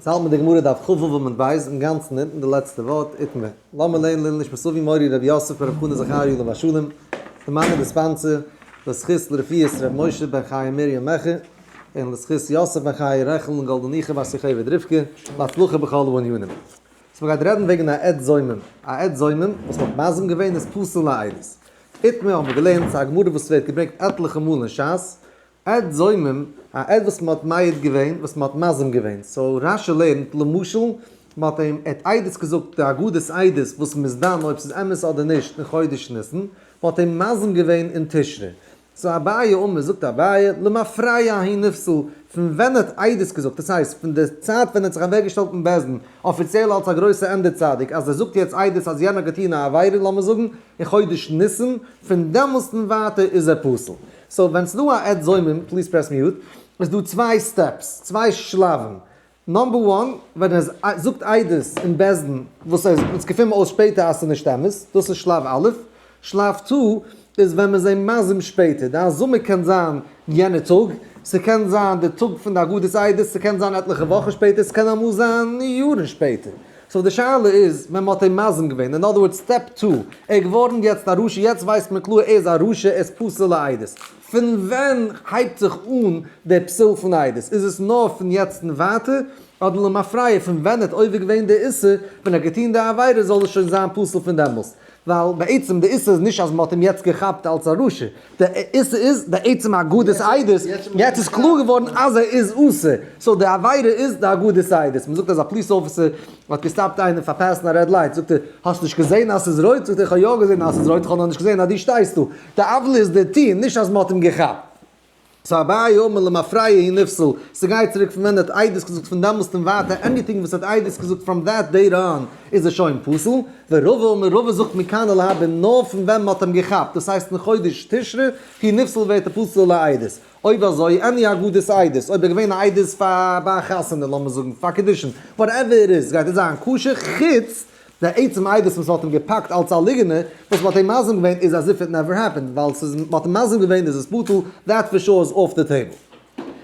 אונז האלט מיט די גמרא דף כ"ו עמוד ב', אינגאנצן אונטן די לעצטע ווארט, איתמר. לאמיר לערנען לעילוי נשמת אבי מורי רבי יוסף ברב חנא זכריה עליו השלום, די מאמע די sponsor, לזכות לרפואת ר' משה בן חיה מרים מעכי, און לזכות יוסף בן חיה רעכל און גאלדא ניחא בת יוכבד רבקה, להצלחה בכל הענינים. so מ'גייט רעדן וועגן א עד זומם. א עד זומם וואס מ'האט מזים געווען איז פסול לעדות. איתמר האבן מיר געלערנט, ס'איז א גמרא וואס ווערט געברענגט עטליכע מאל אין שס, עד זומם, א עד וואס מ'האט מעיד געווען, וואס מ'האט מזים געווען. so רש"י לערנט, למשל, מ'האט אים, ער האט עדות געזאגט די הגדת עדות וואס מ'איז דן אויב ס'איז אמת אדער נישט אין חודש ניסן, מ'האט אים מזים געווען אין תשרי. so אביי אמר, זאגט אביי, למפרע הוא נפסל, פון ווען ער האט עדות געזאגט, דאס הייסט, פון די צייט ווען ער האט זיך אוועקגעשטעלט אין בית דין, אפיציעל אלס א גרויסע ענדע צדיק, אז ער זאגט יעצט עדות אז יענער האט געטון א עבירה, לאמיר זאגן, אין חודש ניסן, פון דעמאלסט און ווייטער איז ער פסול. so ווען ס'דא א עד זומם, please press mute, איז דא צוויי steps, צוויי שלבים. number one, ווען ער זאגט עדות אין בית דין, וואס ער אונז געפינען אויס שפעטער אז ס'איז נישט אמת, דאס איז שלב א'. שלב two איז ווען מ'איז אים מזים שפעטער. די הזמה קען זיין יענע טאג, ס'קען זיין די טאג פון די הגדת עדות, ס'קען זיין עטליכע וואכן שפעטער, ס'קען אמאל זיין יארן שפעטער. so די שאלה איז ווען מ'האט אים מזים געווען, אין other words step two, ער איז געווארן יעצט א רשע, יעצט ווייסט מען קלאר ער איז א רשע, ער איז פסול לעדות. פון ווען הייבט זיך אן דער פסול פון עדות? איז עס נאר פון יעצט און ווייטער, אדער למפרע פון ווען ער האט עובר געווען די איסור, ווען ער האט געטון די עבירה זאל עס שוין זיין פסול פון דעמאלסט? ווייל בעצם די איסור איז נישט אז מ'האט אים יעצט געכאפט אלס א רשע, די איסור איז די עצם הגדת עדות, יעצט איז קלאר געווארן אז ער איז אסור, so די עבירה איז די הגדת עדות, מ'זאגט אז א police officer האט געסטאפט איינעם פאר pass ן א red light, זאגט ער, האסט נישט געזען אז ס'איז רויט? זאגט ער, איך האב יא געזען אז ס'איז רויט, איך האב נאר נישט געזען אז דו שטייסט דא, די עוולה איז די טוהן, נישט אז מ'האט אים געכאפט. so אביי אמר למפרע הוא נפסל, ס'גייט צוריק פון ווען ער האט עדות געזאגט פון דעמאלסט און ווייטער, anything וואס ער האט עדות געזאגט from that date on איז ער שוין פסול, ורבא אמר רבא זאגט מכאן ולהבא נאר פון ווען מ'האט אים געכאפט, דאס הייסט אין חודש תשרי, הוא נפסל ווערט ער פסול לעדות. אויב אזוי any הגדת עדות, אויב ער געווען א עדות פאר ביי א חתונה לאמיר זאגן פאר קידושין, whatever it is, גייט ער זיין כשר חוץ די עצם עדות וואס מ'האט אים געפאקט אלס א ליגענער, וואס מ'האט אים מזים געווען איז as if it never happened, ווייל ס'איז מ'האט אים מזים געווען איז עס בטל, that for sure is off the table.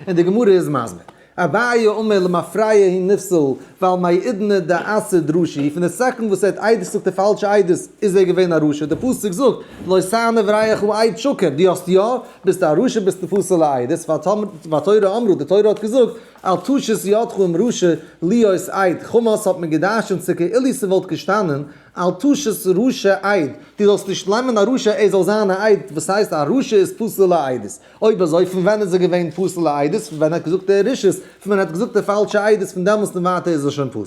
און די גמרא איז מסביר. אביי אמר למפרע הוא נפסל, ווייל מהאידנא דאסר דרשי, פון די second וואס ער האט עדות געזאגט די פאלשע עדות איז ער געווען א רשע, די פסוק זאגט לא תענה ברעך עד שקר, דו האסט יא, ביסטו א רשע ביסטו פסול לעדות, והתורה אמרה, די תורה האט געזאגט, אל תשת ידך עם רשע להיות עד, חמס האט מען געדרשנט צו כאילו ס'וואלט געשטאנען אל תשת רשע עד, דו זאלסט נישט נעמען א רשע ער זאל זיין א עד, וואס הייסט א רשע איז פסול לעדות? אויב אזוי פון ווען איז ער געווען פסול לעדות? פון ווען ער האט געזאגט די רשעות? פון ווען ער האט געזאגט די פאלשע עדות? פון דעמאלסט און ווייטער איז ער שוין פסול.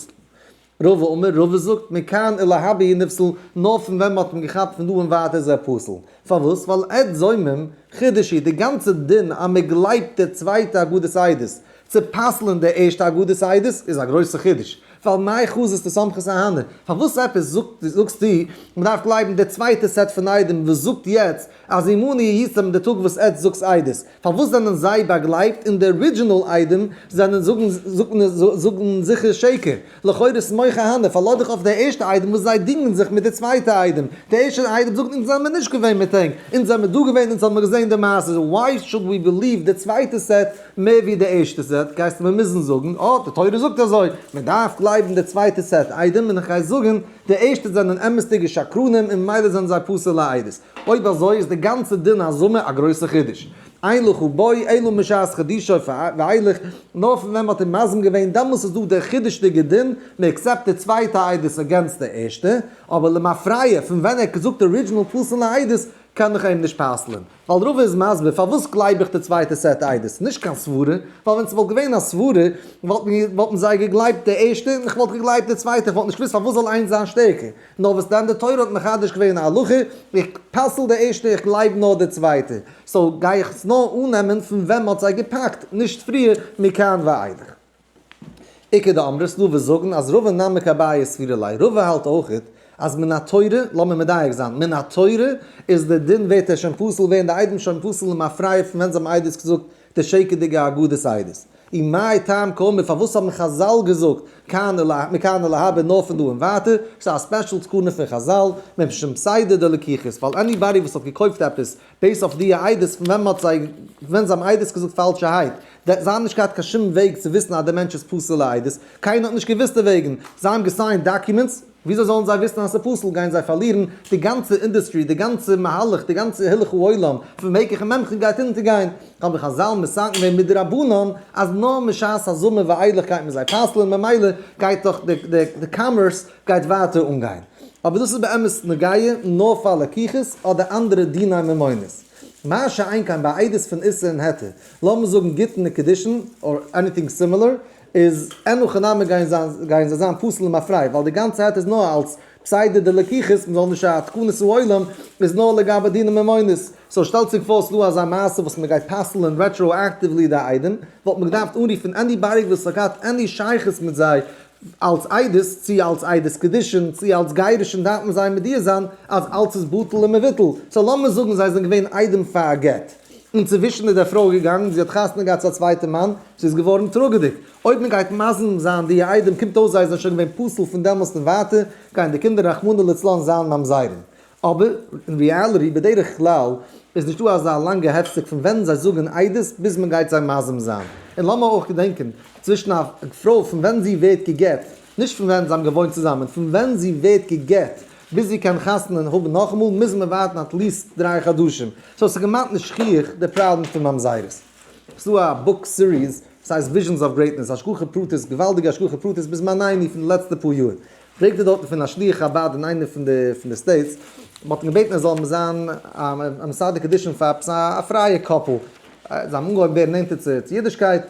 רבא אמר, רבא זאגט, מכאן ולהבא הוא נפסל, נאר פון ווען מ'האט אים געכאפט פון דא און ווייטער איז ער פסול. פארוואס? ווייל עד זומם חידוש היא, די גאנצע דין אז מ'גלייבט די צווייטע הגדת עדות צו פסל'ן די ערשטע הגדת עדות איז א גרויסע חידוש, ווייל מאי חזית דסמכת אהני, פארוואס עפעס זאגסטו מ'דארף גלייבן די צווייטע set פון עדים וואס זאגט יעצט אז עמנו הייתם די טאג וואס עטץ זאגטס עדות, פארוואס זענען זיי באגלייבט און די original עדים זענען זאגן זאגן זיכער שקר? לכאורה סמוך אהני, פארלאז דיך אויף די ערשטע עדים וואס זיי דינגען זיך מיט די צווייטע עדים, די ערשטע עדים זאגן אונז זעמער נישט געווען מיט ענק, אונז זעמער דא געווען אונז האבן מיר געזען די מעשה, why should we believe די צווייטע set מער ווי די ערשטע set, גייסטו מיר מוזן זאגן אה די תורה זאגט אזוי, מען דארף גלייבן די צווייטע set עדים און איך גיי זאגן די ערשטע זענען אמת'דיגע שקרנים און ממילא זענען זיי פסול לעדות. אויב אזוי איז די גאנצע דין הזמה א גרויסע חידוש. אין לך בו אלא משעת חידושו ואילך, נאר פון ווען מ'האט אים מזים געווען דעמאלס איז דא דער חידוש'דיגע דין, מ'עקסעפט די צווייטע עדות against די ערשטע, אבער למפרע פון ווען ער האט געזאגט original פסול לעדות קען איך אים נישט פסל'ען. ווייל רבא איז מסביר פארוואס גלייב איך די צווייטע set עדות, נישט קיין סברה, ווייל ווען ס'וואלט געווען א סברה וואלטן זיי געגלייבט די ערשטע און איך וואלט געגלייבט די צווייטע, איך וואלט נישט געוואוסט פארוואס זאל איינס זיין שטערקער. נאר וואס דען די תורה האט מחדש געווען א הלכה, איך פסל די ערשטע איך גלייב נאר די צווייטע, so גיי איך עס נאר אננעמען פון ווען מ'האט זיי געפאקט, נישט פריער, מכאן ואילך. איכא דאמרי ס'דא וואס זאגן אז רבא נמי כאביי סבירא ליה, רבא האלט אויכעט אז מן התורה, לאמיר מדייק זיין, מן התורה איז די דין ווערט ער שוין פסול ווערן די עדים שוין פסול למפרע פון ווען זיי האבן עדות געזאגט די שקר'דיגע הגדת עדות. ומאי טעם קאמר, פארוואס האבן חזל געזאגט כאן מכאן ולהבא נאר פון דא און ווייטער, ס'איז א special תקנה פון חזל, משום פסידא דלקוחות, ווייל anybody וואס האט געקויפט עפעס based אויף די עדות פון ווען מ'האט זיי, ווען זיי האבן עדות געזאגט פאלשערהייט, זיי האבן נישט געהאט קיין שום וועג צו וויסן אז דער מענטש איז פסול לעדות, קיינער האט נישט געוואוסט דערוועגן, זיי האבן גע sign ט documents, וויאזוי זאלן זיי וויסן אז ס'איז פסול, גייען זיי פארלירן די גאנצע אינדוסטרי, די גאנצע מהלך, די גאנצע הילוך העולם פון מקח און ממכר גייט אונטערגיין, האבן חזל מתקן געווען מדרבנן אז נאר משעת הזמה ואילך גייט מען זיי פסל'ען, ממילא גייט דאך די commerce גייט ווייטער אנגיין. אבער דאס איז באמת נוגע נאר פאר לקוחות אדער אנדערע דיני ממונות. מה שאין כן ביי עדות פון איסור און היתר, לאמיר זאגן גיטין און קידושין or anything similar, איז אין הכי נמי גייען גייען זיי זיין פסול למפרע, ווייל די גאנצע היתר איז נאר אלס פסידא דלקוחות, מ'זאל נישט א תקנת העולם איז נאר לגבי דיני ממונות. so שטעלט זיך פאר ס'דא אזא מעשה וואס מ'גייט פסל'ען retroactively די עדים, וואלט מען געדארפט אנרופן anybody וואס האט געהאט any שייכות מיט זיי אלס עדות, צי אלס עדות קידושין, צי אלס גירושין דארף מען זיי מודיע זיין אז אלס איז בטל ומבוטל. so לאמיר זאגן זיי זענען געווען עדים פאר א גט, אינצווישן איז די פרוי געגאנגען, זי האט חתונה געהאט צו א צווייטע מאן, זי איז געווארן טראגעדיג. אויב מען גייט מזים זיין די עדים קומט אויס זיי זענען שוין געווען פסול פון דעמאלסט און ווייטער, גייען די קינדער רחמנא לצלן זיין ממזרים. אבער אין reality בדרך כלל איז נישטא אזא לאנגע הפסק פון ווען זיי זאגן עדות ביז מען גייט זיי מזים זיין. און לאמיר אויך געדענקען, צווישן א פרוי פון ווען זי ווערט גע'גט, נישט פון ווען זיי האבן געוואוינט צוזאמען, פון ווען זי ווערט גע'גט ביז זי קען חתונה האבן נאכאמאל מוז מען ווארטן at least 3 חדשים. so ס'איז כמעט נישט שכיח די פראבלעם פון ממזרות. ס'דא א book series וואס הייסט Visions of Greatness, השגחה פרטית, געוואלדיגע השגחה פרטית ביז מיין פון די לעצטע פאר יאר. פרעגט ער דארטן פון א שליח חבד אין איינע פון די states, מ'האט אים געבעטן ער זאל זיין א מסדר קידושין פאר עפעס א פרייע couple, זיי האבן אנגעהויבן ווערן נענטער צו אידישקייט,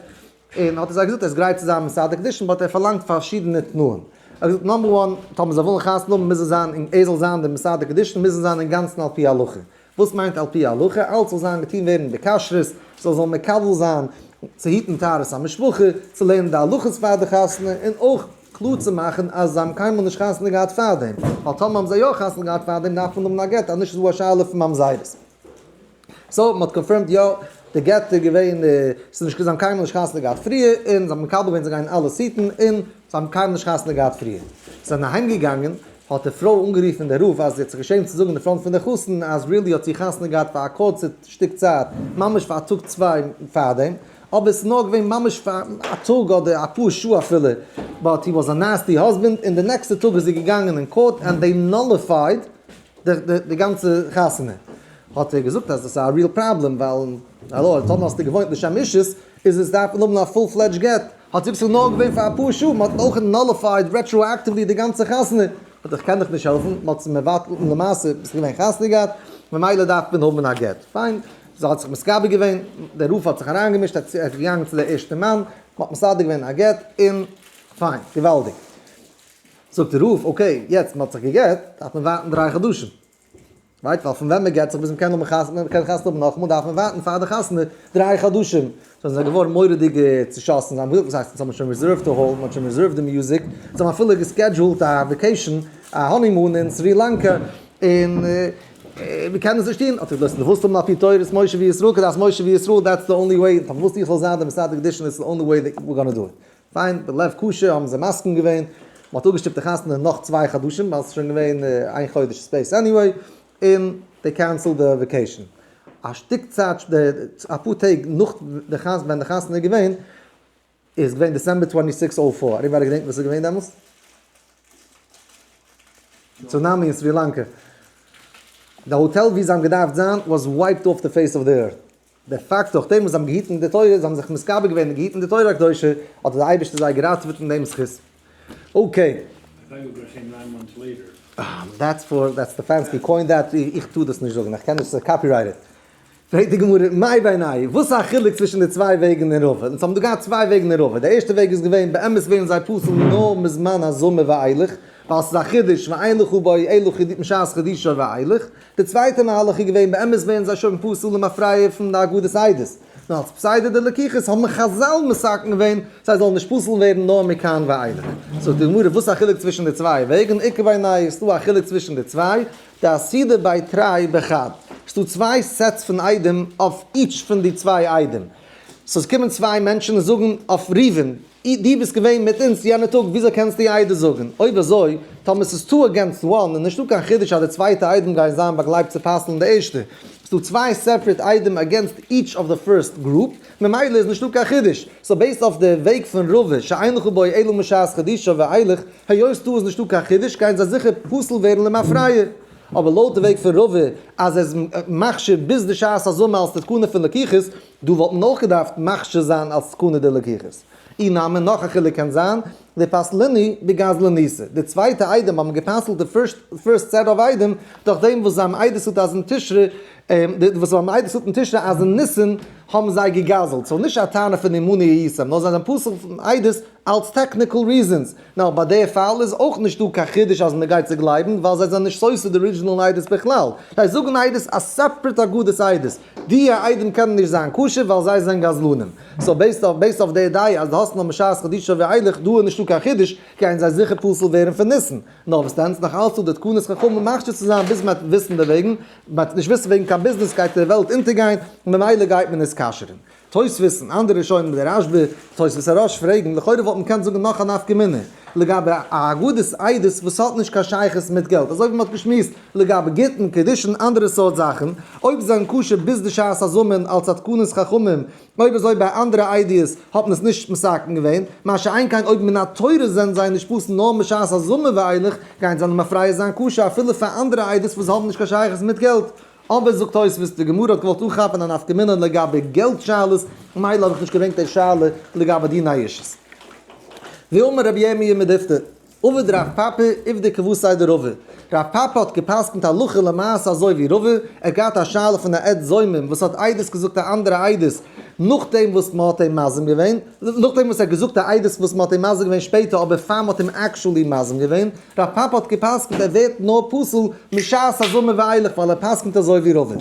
און האט ער זיי געזאגט ער איז גרייט צו זיין מסדר קידושין but ער פארלאנגט פארשידענע תנאים. ער האט געזאגט number one, טאמער זיי ווילן חתונה האבן מוז עס זיין, ער זאל זיין דער מסדר קידושין, מוז עס זיין אינגאנצן על פי הלכה. וואס מיינט על פי הלכה? אלץ זאל זיין געטון ווערן בכשרות, זאל זאל מקבל זיין צו היטן טהרת המשפחה, צו לערנען די הלכות פאר די חתונה, און אויך קלאר צו מאכן אז זיי האבן קיינמאל נישט חתונה געהאט פארדעם, ווייל טאמער האבן זיי יא חתונה געהאט פארדעם דארף מען האבן א גט, אז נישט איז דא א שאלה פון ממזרות. so מען האט confirmed יא, די גט איז געווען, ס'איז נישט, זיי האבן קיינמאל נישט חתונה געהאט פריער, און זיי האבן מקבל געווען זיי גייען אלעס היטן, און זיי האבן קיינמאל נישט חתונה געהאט פריער. זיי זענען אהיימגעגאנגען, האט די פרוי אנגערופן די רב אז זי האט זיך געשעמט צו זאגן אין front פון די חתן אז really האט זי חתונה געהאט פאר א קורצע שטיק צייט, ממש פאר א טאג צוויי פארדעם, אבער עס איז נאר געווען ממש פאר א טאג אדער אפאר שעה אפילו, but he was a nasty husband, און די נעקסטע טאג איז זי געגאנגען אין court and they nullified די גאנצע חתונה. האט ער געזאגט אז דאס איז א real problem ווייל האלא, טאמער האסטו געוואוינט לשם אישות איז עס דארף מען האבן א full fledged גט, האט זי געזאגט ס'איז נאר געווען פאר אפאר שעה, מ'האט אויך nullified retroactively די גאנצע חתונה, באט איך קען דיך נישט העלפן, מ'האט עס מבטל און למעשה ביסטו געווען חתונה געהאט, ממילא דארף מען האבן א גט. פיין, זי האט זיך מתגבר געווען, דער רב האט זיך אריינגעמישט, ער איז געגאנגען צו דער ערשטע מאן, מ'האט מסדר געווען א גט, און פיין, געוואלדיג. זאגט דער רב, okay, יעצט מ'האט זיך גע'גט, דארף מען ווארטן 3 חדשים. right? ווייל פון ווען מ'גט זיך ביז מ'קען האבן חתונה, מ'קען חתונה האבן נאכאמאל, דארף מען ווארטן פאר די חתונה 3 חדשים. so זענען זיי געווארן מורא'דיג צעשאסן, זיי האבן געזאגט, וואס הייסט, אונז האבן שוין reserved די hall, מ'האט שוין reserved די music, זיי האבן אפילו גע scheduled א vacation, א honeymoon אין סרי לאנקא, און מיר קענען עס נישט טון. האט ער געזאגט, דו ווילסט האבן על פי תורת משה וישראל, כדת משה וישראל, that's the only way, פארוואס איך זאל זיין דער מסדר קידושין, it's the only way that we're gonna do it. פיין, בלב קשה האבן זיי מסכים געווען, מ'האט אפגעשטופט די חתונה נאך 2 חדשים, ווייל ס'איז שוין געווען איין חודש space anyway, און they cancel די vacation. א שטיק צייט, אפאר טעג נאך די חתונה, ווען די חתונה איז געווען, איז געווען December 2604. Anybody געדענקט וואס איז געווען דעמאלטס? צונאמי אין סרי לאנקא. די האטעל ווי זיי האבן געדארפט זיין was wiped off the face of the earth. דער פאקט דורך דעם וואס זיי האבן געהיטן די תורה, זיי האבן זיך מתגבר געווען און געהיטן די תורה הקדושה, האט דער אייבערשטער זיי געראטעוועט אין דעם זכות. Okay. I thought you were gonna say 9 months later. That's for, that's the fans coined that, איך טאר דאס נישט זאגן, איך קען נישט, ס'איז copyrighted. פרעגט די גמרא, מאי בינייהו, וואס איז א חילוק צווישן די צוויי וועגן אין רבא? אונז האבן דא געהאט צוויי וועגן אין רבא, די ערשטע וועג איז געווען, באמת ווערן זיי פסול נאר מזמן הזמה ואילך, ווייל ס'איז א חידוש, ואין לך בו אלא משעת חידושו ואילך. די צווייטע מהלך איז געווען, באמת ווערן זיי שוין פסול למפרע פון די אגודת עדות. נאר אלס פסידא דלקוחות האבן חזל מתקן געווען זיי זאלן נישט פסול ווערן נאר מכאן ואילך. זאגט די גמרא, וואס איז א חילוק צווישן די צוויי וועגן? איכא בינייהו, ס'דא א חילוק צווישן די צוויי, דאסהידו בי תרי בחד. ס'דא צוויי sets פון עדים אויף each פון די צוויי עדים. So עס קומען צוויי מענטשן און זאגן אויף ראובן, דו ביסט געווען מיט אונז יענע טאג, וויאזוי קענסטו עדות זאגן? אויב אזוי, טאמער ס'איז two against one איז נישטא קיין חידוש אז די צווייטע עדים גייען זיין באגלייבט צו פסל'ן די ערשטע. ס'דא צוויי separate עדים against each of the first group, ממילא איז נישטא קיין חידוש. So based אויף די וועג פון רבא שאין לך בו אלא משעת חידושו ואילך, היות דא איז נישטא קיין חידוש גייען זיי זיכער פסול ווערן למפרע. אבער לויט די וועג פון רבא אז ער איז מכשיר ביז די שעת הזמה אלס תקנה פון לקיחות, דא וואלט מען אויך געדארפט מכשיר זיין אלס תקנה דלקיחות. אי נמי נאך א חילוק קען זיין, דפסלינהו בגזלניתא. די צווייטע עדים האבן גע'פסל'ט די first set of עדים דורך דעם וואס זיי האבן עדות געזאגט אז אין תשרי, וואס זיי האבן עדות געזאגט אין תשרי אז אין ניסן האבן זיי גע'גזל'ט. So נישט א טענה פון עמנו הייתם, נאר זיי זענען פסול פון עדות אלס technical reasons. נאר ביי די פאל איז אויך נישט דא קיין חידוש אז מען גייט זיי גלייבן ווייל זיי זענען נישט סותר די original עדות בכלל. זיי זאגן עדות א separate אגודת עדות. די עדים קענען נישט זיין כשר ווייל זיי זענען גזלנים. So based אויף די דעה אז די האסט נאר משעת חידושו ואילך דא איז נישטא קיין חידוש, גייען זיי זיכער פסול ווערן פון ניסן. נאר וואס דען, ס'נאך אלץ דא די תקנות חכמים מכשיר צו זיין ביז מ'וועט וויסן דערוועגן, מ'וועט נישט וויסן וועגן קיין ביזנעס גייט די וועלט אונטערגיין, ממילא גייט מען עס כשר'ן. תוספות און אנדערע ראשונים ווי דער רשב"א, תוספות הרא"ש פרעגן, לכאורה וואלט מען געקענט זאגן נאך א נפקא מינה, לגבי א אגודת עדות וואס האט נישט קיין שייכות מיט געלט, אזוי ווי מען האט געשמועסט לגבי גיטין, קידושין, אנדערע סארט זאכן, אויב זיי זענען כשר ביז די שעת הזמן אלס א תקנת חכמים, אויב אזוי ביי אנדערע עדיות האט מען עס נישט מתקן געווען, מה שאין כן אויב מן התורה זענען זיי נישט פסול נאר משעת הזמה ואילך, גייען זיי למפרע זיין כשר אפילו פאר אנדערע עדות וואס האבן נישט קיין שייכות מיט געלט. אבער זאגט תוספות, די גמרא האט געוואלט אנכאפן א נפקא מינה לגבי געלט שאלות, ממילא האב איך נישט געברענגט די שאלה לגבי דיני אישות. ואמר רבי ירמי' מדיפתא, עבד רב פפא עובדא כוותיה דרבא, רב פפא האט גע'פסק'נט הלכה למעשה אזוי ווי רבא, ער האט געהאט א שאלה פון א עד זומם וואס האט עדות געזאגט א אנדערע עדות נאכדעם וואס מען האט אים מזים געווען, נאכדעם וואס ער האט געזאגט א עדות וואס מען האט אים מזים געווען שפעטער אבער פאר מען האט אים actually מזים געווען, רב פפא האט גע'פסק'נט ער ווערט נאר פסול משעת הזמה ואילך ווייל ער פסק'נט אזוי ווי רבא.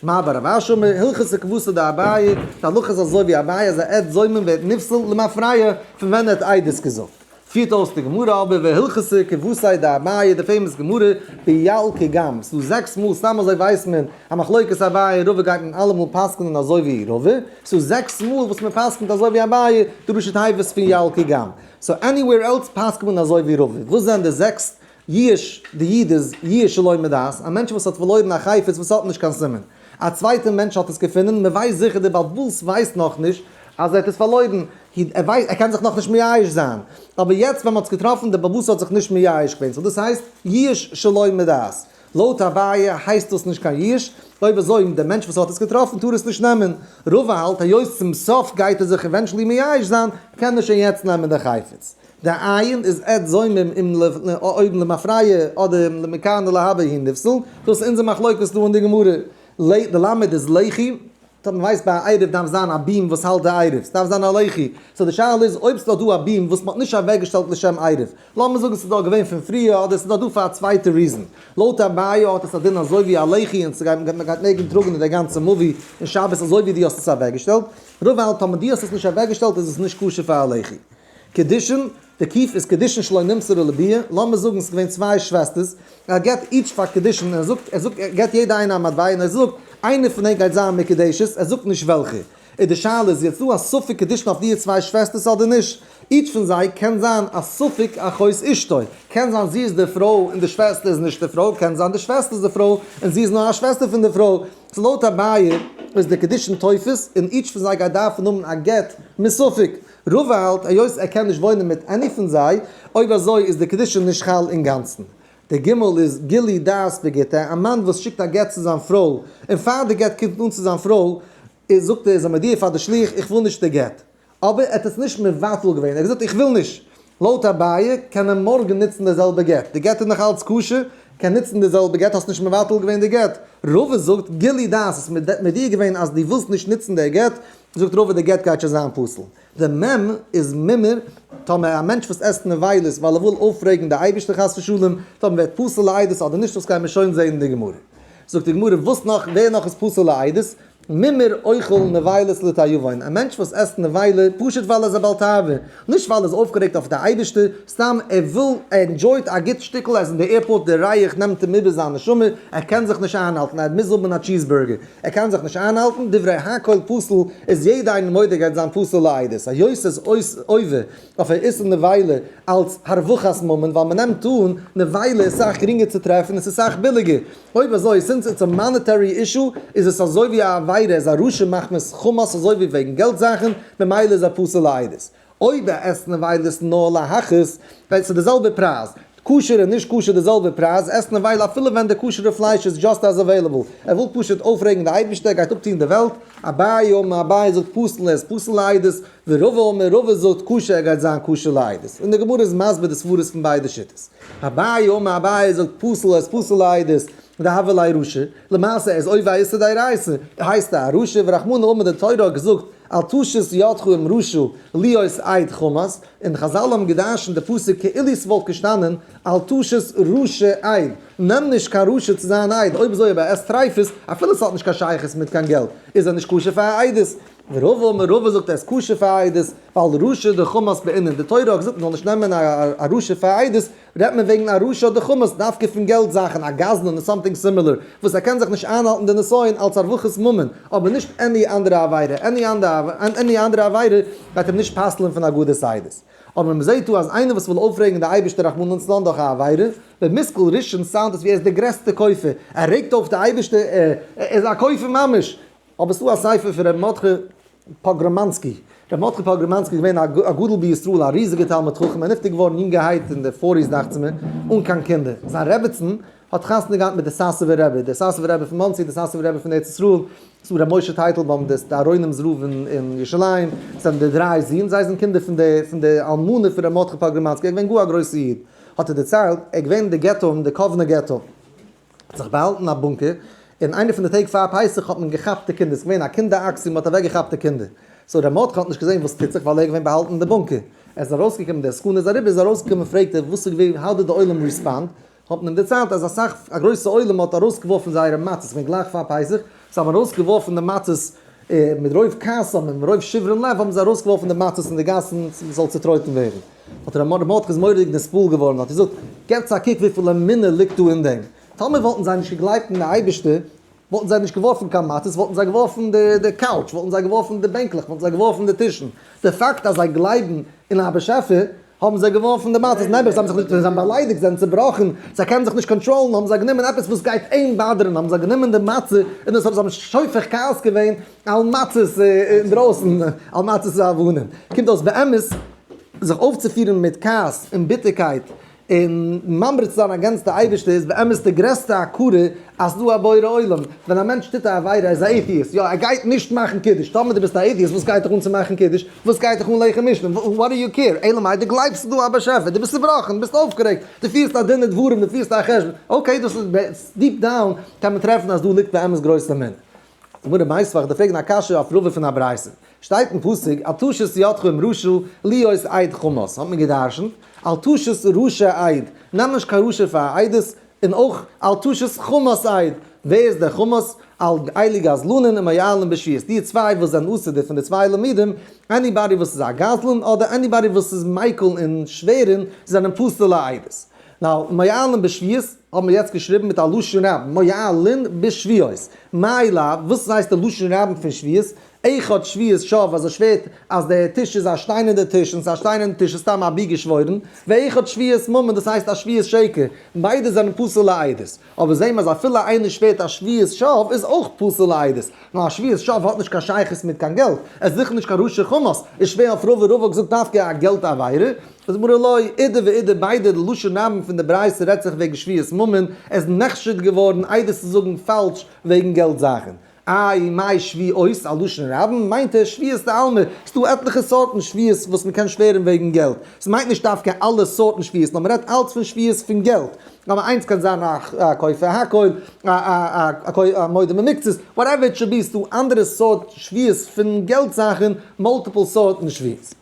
מר בר רב אשי אמר, הלכתא כוותיה דאביי, די הלכה איז אזוי ווי אביי אז א עד זומם ווערט נפסל למפרע פון ווען ער האט עדות געזאגט. פירט אויס די גמרא אבער והלכתא כוותיה דאביי די famous גמרא בילקי גם, ס'דא זעקס מאל סתם אזוי ווייסט מען א מחלוקת אביי און רבא גייט מען אלעמאל פסק'נען אזוי ווי רבא, ס'דא זעקס מאל וואס מען פסק'נט אזוי ווי אביי די ראשי תיבות פון ילקי גם. So anywhere else פסק'נט מען אזוי ווי רבא. וואס זענען די זעקס יאוש? די יוד איז יאוש שלא מדעת, א מענטש וואס האט פארלוירן א חפץ וואס האט נישט קיין סימן. א צווייטער מענטש האט עס געפונען, מען ווייסט זיכער דער בעל הבית ווייסט נאכנישט אז ער האט עס פארלוירן, ער ווייסט, ער קען זיך נאכנישט מייאש זיין. אבער יעצט ווען מען האט עס געטראפן, דער בעל הבית האט זיך נישט מייאש געווען. So דאס הייסט יאוש שלא מדעת. לויט אביי הייסט דאס נישט קיין יאוש, אויב אזוי דער מענטש וואס האט עס געטראפן טאר עס נישט נעמען. רבא האלט היות צום סוף גייט ער זיך eventually מייאש זיין, קען ער שוין יעצט נעמען די חפץ. די עין איז עד זומם אם אויב למפרע אדער אם למכאן ולהבא הוא נפסל, דאס איז אונזער מחלוקת דא אין די גמרא. די למד איז לחי, טא מען ווייסט ביי א עירוב דארף זיין א beam וואס האלט די עירוב, ס'דארף זיין א לחי, so די שאלה איז אויב ס'דא דא א beam וואס מ'האט נישט אוועקגעשטעלט לשם עירוב, לאמיר זאגן ס'איז דא געווען פון פריער אדער ס'איז דא דא פאר א צווייטע reason, לויט אביי האט עס א דין אזוי ווי א לחי און ס'גייט מ'גייט מעגן טראגן אין די גאנצע מבוי אין שבת אזוי ווי דו האסט עס אוועקגעשטעלט, רבא האלט טאמער דו האסט עס נישט אוועקגעשטעלט איז עס נישט כשר פאר א לחי. קידושין, די קוף איז קידושין שלא נמסרה לביאה, לאמיר זאגן ס'איז געווען צוויי שוועסטערס, ער געבט each פאר קידושין און ער זאגט, ער זאגט, ער געבט יעדע איינע א מטבע און ער זאגט, איינער פון ענק גייט זיין מקודשת, ער זאגט נישט וועלכע. איז די שאלה איז יעצט דא א ספק קידושין אויף די צוויי שוועסטערס אדער נישט? each פון זיי קען זיין א ספק אחות אשתו, קען זיין זי איז די פרוי און די שוועסטער איז נישט די פרוי, קען זיין די שוועסטער איז די פרוי און זי איז נאר א שוועסטער פון די פרוי. so לויט אביי איז די קידושין תופס און each פון זיי גייט דארפן האבן א גט מספק. רבא האלט היות ער קען נישט וואוינען מיט any פון זיי, אויב אזוי איז די קידושין נישט חל אינגאנצן. די גימל איז גילוי דעת בגיטא, א מאן וואס שיקט א גט צו זיין פרוי, און פאר די גט קומט אן צו זיין פרוי, איז זאגט ער איז ער מודיע פאר די שליח איך וויל נישט די גט. אבער ער האט עס נישט מבטל געווען, ער האט געזאגט איך וויל נישט. לויט אביי קען ער מארגן נוצן די זעלבע גט, די גט איז נאך אלץ כשר, קען נוצן די זעלבע גט, האסט נישט מבטל געווען די גט. רבא זאגט גילוי דעת, האסט מודיע געווען אז דו ווילסט נישט נוצן די גט, זאגט רבא די גט גייט שוין זיין פסול. די מ' איז מומר, טאמער א מענטש וואס עסט נבילות ווייל ער וויל אויפרעגן די אייבערשטער חס ושלום, טאמער ווערט פסול לעדות אדער נישט דאס גייען מיר שוין זעהן אין די גמרא. זאגט די גמרא וואס נאך ווער נאך איז פסול לעדות? מומר אוכל נבילות לתיאבון, א מענטש וואס עסט נבילה פשוט ווייל ער איז א בעל תאווה, נישט ווייל ער איז אויפגערעגט אויף די אייבערשטער, סתם ער וויל, ער enjoy ט א גוט שטיקל, ער איז אין די airport, די ריח נעמט אים איבער זיין נשמה, ער קען זיך נישט איינהאלטן, ער מוז האבן א cheeseburger, ער קען זיך נישט איינהאלטן, דברי הכל פסול, איז יעדע איינער מודה גייט זיין פסול לעדות, היות עס איז עובר אויף א איסור נבילה אלץ הרווחת ממון, ווייל מען נעמט אן נבילה איז סאך גרינגער צו טרעפן און ס'איז סאך ביליגער, אויב אזוי since it's a monetary issue איז עס אזוי ווי א עבירה, איז א רשע מחמת חמס אזוי ווי וועגן געלט זאכן, ממילא איז ער פסול לעדות. אויב ער עסט נבילות נאר להכעיס, ווייל ס'איז די זעלבע פרייז, כשר און נישט כשר די זעלבע פרייז, עסט נבילה אפילו ווען די כשר'ע פלייש איז just as available. ער וויל פשוט אויפרעגן די אייבערשטער, ער גייט אפטון די וועלט, אביי אמר, אביי זאגט פסול ער איז פסול לעדות, ורבא אמר, רבא זאגט כשר ער גייט זיין כשר לעדות. און די גמרא איז מסביר די סברות פון ביידע שיטות. אביי אמר, אביי זאגט פסול ער איז פסול לעדות, דהוה ליה רשע, למעשה ער איז עובר איסור דאורייתא, הייסט ער א רשע, ורחמנא אמר די תורה האט געזאגט אל תשת ידך עם רשע להיות עד חמס, און חזל האבן געדרשנט די פסוק כאילו ס'וואלט געשטאנען אל תשת רשע עד, נעם נישט קיין רשע צו זיין עד, אויב אזוי אויב ער עסט טריפות, אפילו ס'האט נישט קיין שייכות מיט קיין געלט, איז ער נישט כשר פאר א עדות. ורבא אמר רבא זאגט ער איז כשר פאר עדות, ווייל רשע דחמס בעינן, די תורה האט געזאגט מ'זאל נישט נעמען א רשע פאר עדות, רעדט מען וועגן א רשע דחמס דווקא פון געלט זאכן, א גזלן און something similar, וואס ער קען זיך נישט איינהאלטן די נסיון אלץ הרווחת ממון, אבער נישט any אנדערע עבירה, any אנדערע עבירה גייט אים נישט פסל'ן פון אגודת עדות. אבער מ'זעט דא אז איינער וואס וויל אויפרעגן די אייבערשטער רחמנא לצלן דורך א עבירה, במושכל ראשון sound עס ווי ער איז דער גרעסטער כופר, ער רעגט אויף די אייבערשטער, ער איז א כופר ממש, אבער ס'דא א ספר פון ר' מרדכי פאגראמאנסקי, ר' מרדכי פאגראמאנסקי איז געווען א גדול בישראל, א ריזיגער תלמיד חכם, ער איז נפטר געווארן יונגערהייט אין די forties דאכצעמער, אן קיין קינדער. זיין רעבעצן האט חתונה געהאט מיט די סאסובער רבי, דער סאסובער רבי פון מאנסי, דער סאסובער רבי פון ארץ ישראל, ס'איז דא ר' משה טייטלבוים, דער ארוינים'ס רב אין ירושלים, ס'זענען די דריי זין, זיי זענען קינדער פון די פון די אלמנה פון ר' מרדכי פאגראמאנסקי, ער איז געווען גאר א גרויסער איד, האט ער דערציילט, ער איז געווען אין די געטא, אין די קאוונע געטא. האט זיך באהאלטן אין א בונקער, און איינע פון די טעג פאר פסח האט מען געכאפט די קינדער, ס'איז געווען א קינדער אקציע, מען האט אוועק געכאפט די קינדער, so ר' מרדכי האט נישט געזען וואס טוט זיך ווייל ער איז געווען באהאלטן אין די בונקער, ער איז ארויסגעקומען, די סכנה איז אריבער, איז ארויסגעקומען פרעגט ער וואס איז געווען, how did די עולם respond, האט מען אים דערציילט אז אסאך, א גרויסע עולם האט ארויסגעווארפן זייערע מצות, ס'איז געווען גלייך פאר פסח, זיי האבן ארויסגעווארפן די מצות מיט רוב כעס און מרוב שברון לב האבן זיי ארויסגעווארפן די מצות אין די גאסן ס'זאל צוטרויטן ווערן. האט ר' מרדכי איז מורא'דיג נתפעל געווארן האט געזאגט, געבטס א קוק וויפיל אמונה ליגט דא אין דעם. טאמער וואלטן זיי נישט געגלייבט אין די אייבערשטער וואלטן זיי נישט געווארפן קיין מצות, וואלטן זיי געווארפן די couch, וואלטן זיי געווארפן די בענקלעך, וואלטן זיי געווארפן די טישן. די פאקט אז זיי גלייבן אין א באשעפער האבן זיי געווארפן די מצות, נעבעך זיי האבן זיך נישט, זיי זענען באליידיגט, זיי זענען צובראכן, זיי קענען זיך נישט control ן, האבן זיי גענומען עפעס וואס גייט אים באדערן, האבן זיי גענומען די מצה און דאס האבן זיי שופך כעס געווען על מצות אינדרויסן, על מצות ואבנים. קומט אויס באמת זיך אויפצופירן מיט כעס און ביטערקייט און ממריד צו זיין against די אייבערשטער איז באמת די גרעסטע הכרה אז ס'דא א בורא עולם, ווען א מענטש טוט א עבירה ער איז א atheist, יא ער גייט נישט מאכן קידוש, טאמער דו ביסט א atheist וואס גייט דיך אן צו מאכן קידוש, וואס גייט דיך אן לחם משנה, what do you care, אלא מאי דו גלייבסט ס'דא א באשעפער, דו ביסט צובראכן, דו ביסט אויפגערעגט, דו פירסט א דין ודברים, דו פירסט א חשבון, okay דאס איז deep down קען מען טרעפן אז דא ליגט באמת גרויסע אמונה. גמרא מיתיבי איך דיר פרעגן א קשיא אויף רבא פון א ברייתא. שטייט אין פסוק אל תשת ידך עם רשע להיות עד חמס, האט מען געדרשנט, אל תשת רשע עד, נעם נישט קיין רשע פאר א עדות, און אויך אל תשת חמס עד, ווער איז דער חמס? אל אלו גזלנין ומועלין בשבועות, די צוויי וואס זענען אסור די פון די צוויי לימודים, anybody וואס איז א גזלן אדער anybody וואס איז מיקל אין שווערן זענען פסול'ע עדות. now, מועלין בשבועות האבן מיר יעצט געשריבן מיט א לשון רבים, מועלין בשבועות. מאי לאו, וואס הייסט די לשון רבים פון שבועות? אחד שבועת שוא אז ער שווערט אז דער טיש איז א שטיינערנער טיש און ס'איז א שטיינערנער טיש איז סתם אבי געשוואוירן, ואחד שבועת ממון דאס הייסט א שבועת שקר, ביידע זענען פסול לעדות. אבער זעהן מיר אז אפילו איינער שווערט א שבועת שוא איז אויך פסול לעדות, נאר א שבועת שוא האט נישט קיין שייכות מיט קיין געלט, עס איז זיכער נישט קיין רשע חמס, איז שווער אויף רבא, רבא האט געזאגט דווקא א געלט עבירה, איז גמרא לא, אידי ואידי ביידע די לשון רבים פון די ברייתא רעדט זיך וועגן שבועת ממון, ער איז נחשד געווארן עדות צו זאגן פאלש וועגן געלט זאכן. איי מאי שבועות א לשון רבים מיינט ער שבועות דעלמא, ס'דא עטליכע סארטן שבועות וואס מ'קען שווערן וועגן געלט, ס'מיינט נישט דווקא אלע סארטן שבועות נאר מ'רעדט אלץ פון שבועות פון געלט, אבער איינס קען זיין א כופר הכל, א מודה במקצת, whatever it should be, ס'דא אנדערע סארט שבועות פון געלט זאכן, multiple סארטן שבועות.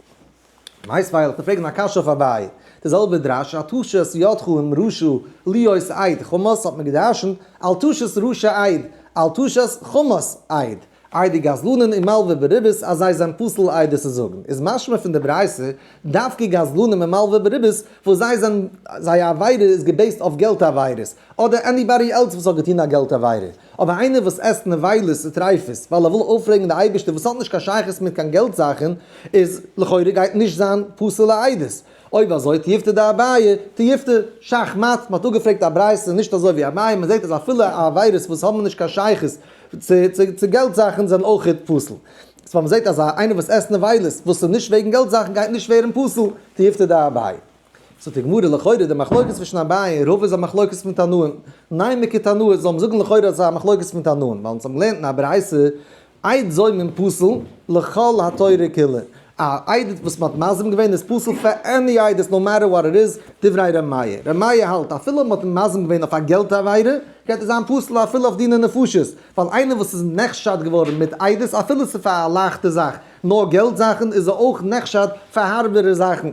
מיתיבי וועל איך דיר פרעגן א קשיא אויף אביי, די זעלבע דרש אל תשת ידך עם רשע להיות עד חמס האט מען געדרשנט אל תשת רשע עד, אל תשת חמס עד. עדי גזלנין און מלווה בריבית אז זיי זענען פסול עדות צו זאגן, איז משמע פון די ברייתא דווקא גזלנים און מלווה בריבית וואס זיי זענען זייער עבירה איז גע base ט אויף געלט עבירות, אדער anybody else וואס האט געטון א געלט עבירה. אבער איינער וואס עסט נבילות וטריפות ווייל ער וויל אויפרעגן די אייבערשטער וואס האט נישט קיין שייכות מיט קיין געלט זאכן, איז לכאורה גייט נישט זיין פסול לעדות. אויב אזוי תיובתא דאביי, תיובתא, שאך מאט, מ'האט אפגעפרעגט א ברייתא נישט אזוי ווי אביי, מ'זעט אז אפילו עבירות וואס האבן נישט קיין שייכות צו געלט זאכן זענען אויכעט פסול. סאו מ'זעט אז איינער וואס עסט נבילות וואס איז נישט וועגן געלט זאכן גייט נישט ווערן פסול, תיובתא דאביי. זאגט די גמרא לכאורה די מחלוקת צווישן אביי און רבא איז א מחלוקת פון תנאים, נימא כתנאי, זאל מען זאגן לכאורה אז עס איז א מחלוקת פון תנאים, ווייל אונז האבן געלערנט אין א ברייתא עד זומם פסול לכל התורה כולה, א עדות וואס מען האט מזים געווען איז פסול פאר any עדות no matter what it is, דברי ר' מאיר, ר' מאיר האלט אפילו מען האט מזים געווען אויף א געלט עבירה גייט עס זיין פסול אפילו אויף דיני נפשות, ווייל איינער וואס איז נחשד געווארן מיט עדות אפילו ס'איז פאר א לייכטע זאך נאר געלט זאכן איז ער אויך נחשד פאר הארבערע זאכן.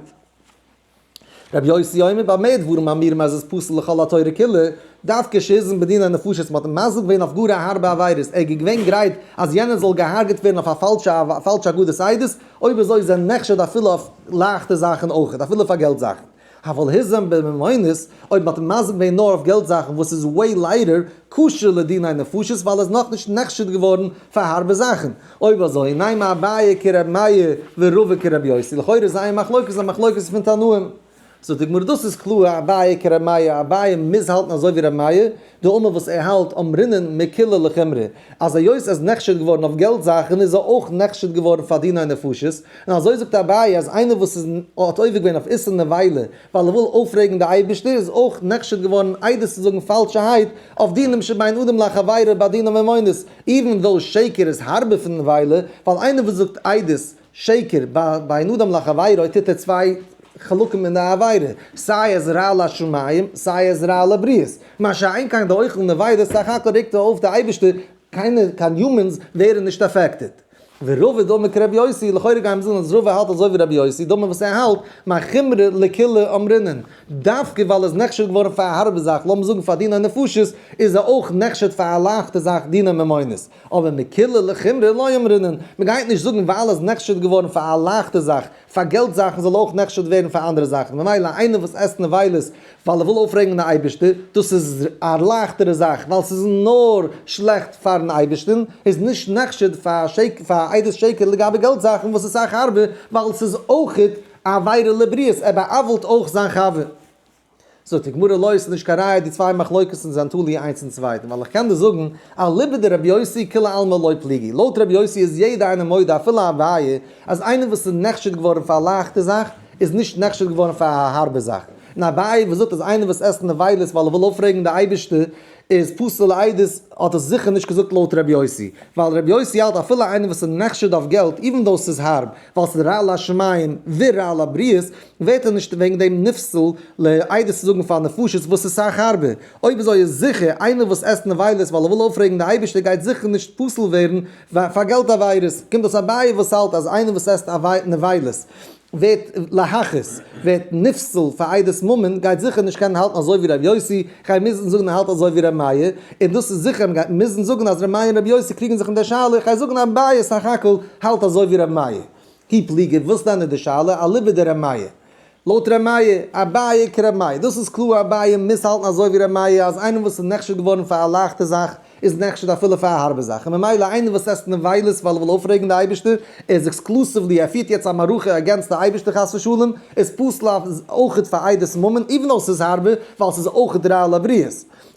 רבי יוסי אומר במה דברים אמורים אז עס פסול לכל התורה כולה, דווקא שהוזם בדיני נפשות מ'האט אים מזים געווען אויף גאר א הארבע עבירות, ער איז געווען גרייט אז יענער זאל געהארגעט ווערן אויף א פאלשע פאלשע הגדת עדות, אויב אזוי איז ער נחשד אפילו אויף לייכטע זאכן אויכעט, אפילו פאר געלט זאכן. אבל הוזם בממונות, אויב מ'האט אים מזים געווען נאר אויף געלט זאכן וואס איז way lighter, כשר לדיני נפשות ווייל ער איז נאכנישט נחשד געווארן פאר הארבע זאכן. אויב אזוי, נימא אביי כר' מאיר ורבא כר' יוסי, לכאורה זייער מחלוקת איז א מחלוקת פון תנאים. זאגט די גמרא דאס איז קלאר אביי כר' מאיר, אביי מוז האלטן אזוי ווי ר' מאיר, דאמר וואס ער האלט אמרינן מקולא לחומרא, אז היות ער איז נחשד געווארן אויף געלט זאכן איז ער אויך נחשד געווארן פאר דיני נפשות, און אזוי זאגט אביי אז איינער וואס איז האט עובר געווען אויף איסור נבילה ווייל ער וויל אויפרעגן די אייבערשטער איז אויך נחשד געווארן עדות צו זאגן פאלשערהייט אויף דינים שבין אדם לחבירו ביי דיני ממונות, even though שקר איז הארבער פון נבילה, ווייל איינער וואס זאגט עדות שקר ביי בין אדם לחבירו טוט ער צוויי חלקים אין די עבירה, סיי איז רע לשמים סיי איז רע לבריות, מה שאין כן די אוכל נבילה סך הכל רעגט ער אויף די אייבערשטער, קיינער קיין humans ווערן נישט affected. ורבא דאמר כרבי יוסי, לכאורה גייען מיר זאגן אז רבא האלט אזוי ווי רבי יוסי, דאמר וואס ער האלט, מחומרא לקולא אמרינן, דווקא ווייל ער איז נחשד געווארן פאר א הארבע זאך, לאמיר זאגן פאר דיני נפשות, איז ער אויך נחשד פאר א לייכטע זאך דיני ממונות. אבער מקולא לחומרא לא אמרינן, מען גייט נישט זאגן ווייל ער איז נחשד געווארן פאר א לייכטע זאך, פאר געלט זאכן זאל ער אויך נחשד ווערן פאר אנדערע זאכן, ממילא איינער וואס עסט נבילות ווייל ער וויל אויפרעגן די אייבערשטער, דאס איז א לייכטערע זאך ווייל ס'איז נאר שלעכט פארן אייבערשטן, איז נישט נחשד פאר פאר עדות שקר לגבי געלט זאכן וואס איז סאך הארבער ווייל ס'איז אויכעט א עבירה לבריות, ער בא'עוול'ט אויך זיין חבר. זאגט די גמרא לא ס'איז נישט קיין ראיה די צוויי מחלוקת'ן זענען תלוי איינס אין צווייטן ווייל איך קען דיר זאגן אליבא דרבי יוסי כולי עלמא לא פליגי לויט רבי יוסי איז יעדע איינער מודה אפילו אביי אז איינער וואס איז נחשד געווארן פאר א לייכטע זאך איז נישט נחשד געווארן פאר א הארבע זאך און אביי וואס זאגט אז איינער וואס עסט נבילות ווייל ער וויל אויפרעגן די אייבערשטער איז פסול לעדות האט עס זיכער נישט געזאגט לויט רבי יוסי, ווייל רבי יוסי האלט אפילו איינער וואס איז נחשד אויף געלט even though ס'איז הארב ווייל ס'איז רע לשמים ורע לבריות ווערט ער נישט וועגן דעם נפסל לעדות צו זאגן פאר נפשות וואס איז סאך הארבער, אויב אזוי איז זיכער איינער וואס עסט נבילות ווייל ער וויל אויפרעגן די אייבערשטער גייט זיכער נישט פסול ווערן פאר געלט עבירות, קומט אויס אביי וואס האלט אז איינער וואס עסט נבילות ווערט להכעיס, ווערט נפסל פאר עדות ממון, גייט זיכער נישט קענען האלטן אזוי ווי ר' יוסי, כ'גיי מוזן זאגן ער האלט אזוי ווי ר' מאיר, און דאס איז זיכער מ'גייט מוזן זאגן אז ר' מאיר און ר' יוסי קריגן זיך אין דער שאלה, כ'גיי זאגן אביי סך הכל האלט אזוי ווי ר' מאיר. כי פליגי, וואס דען איז די שאלה? אליבא דר' מאיר. לויט ר' מאיר, אביי כר' מאיר. דאס איז קלאר אביי מוז האלטן אזוי ווי ר' מאיר אז איינער וואס איז נחשד געווארן פאר א לייכטע זאך איז נחשד אפילו פאר א הארבע זאך און ממילא איינער וואס עסט נבילות ווייל ער וויל אויפרעגן די אייבערשטער איז exclusively ער פירט יעצט א מערכה against די אייבערשטער חס ושלום איז פסול אויכעט פאר עדות ממון even though ס'איז הארבער ווייל ס'איז אויכעט רע לבריות.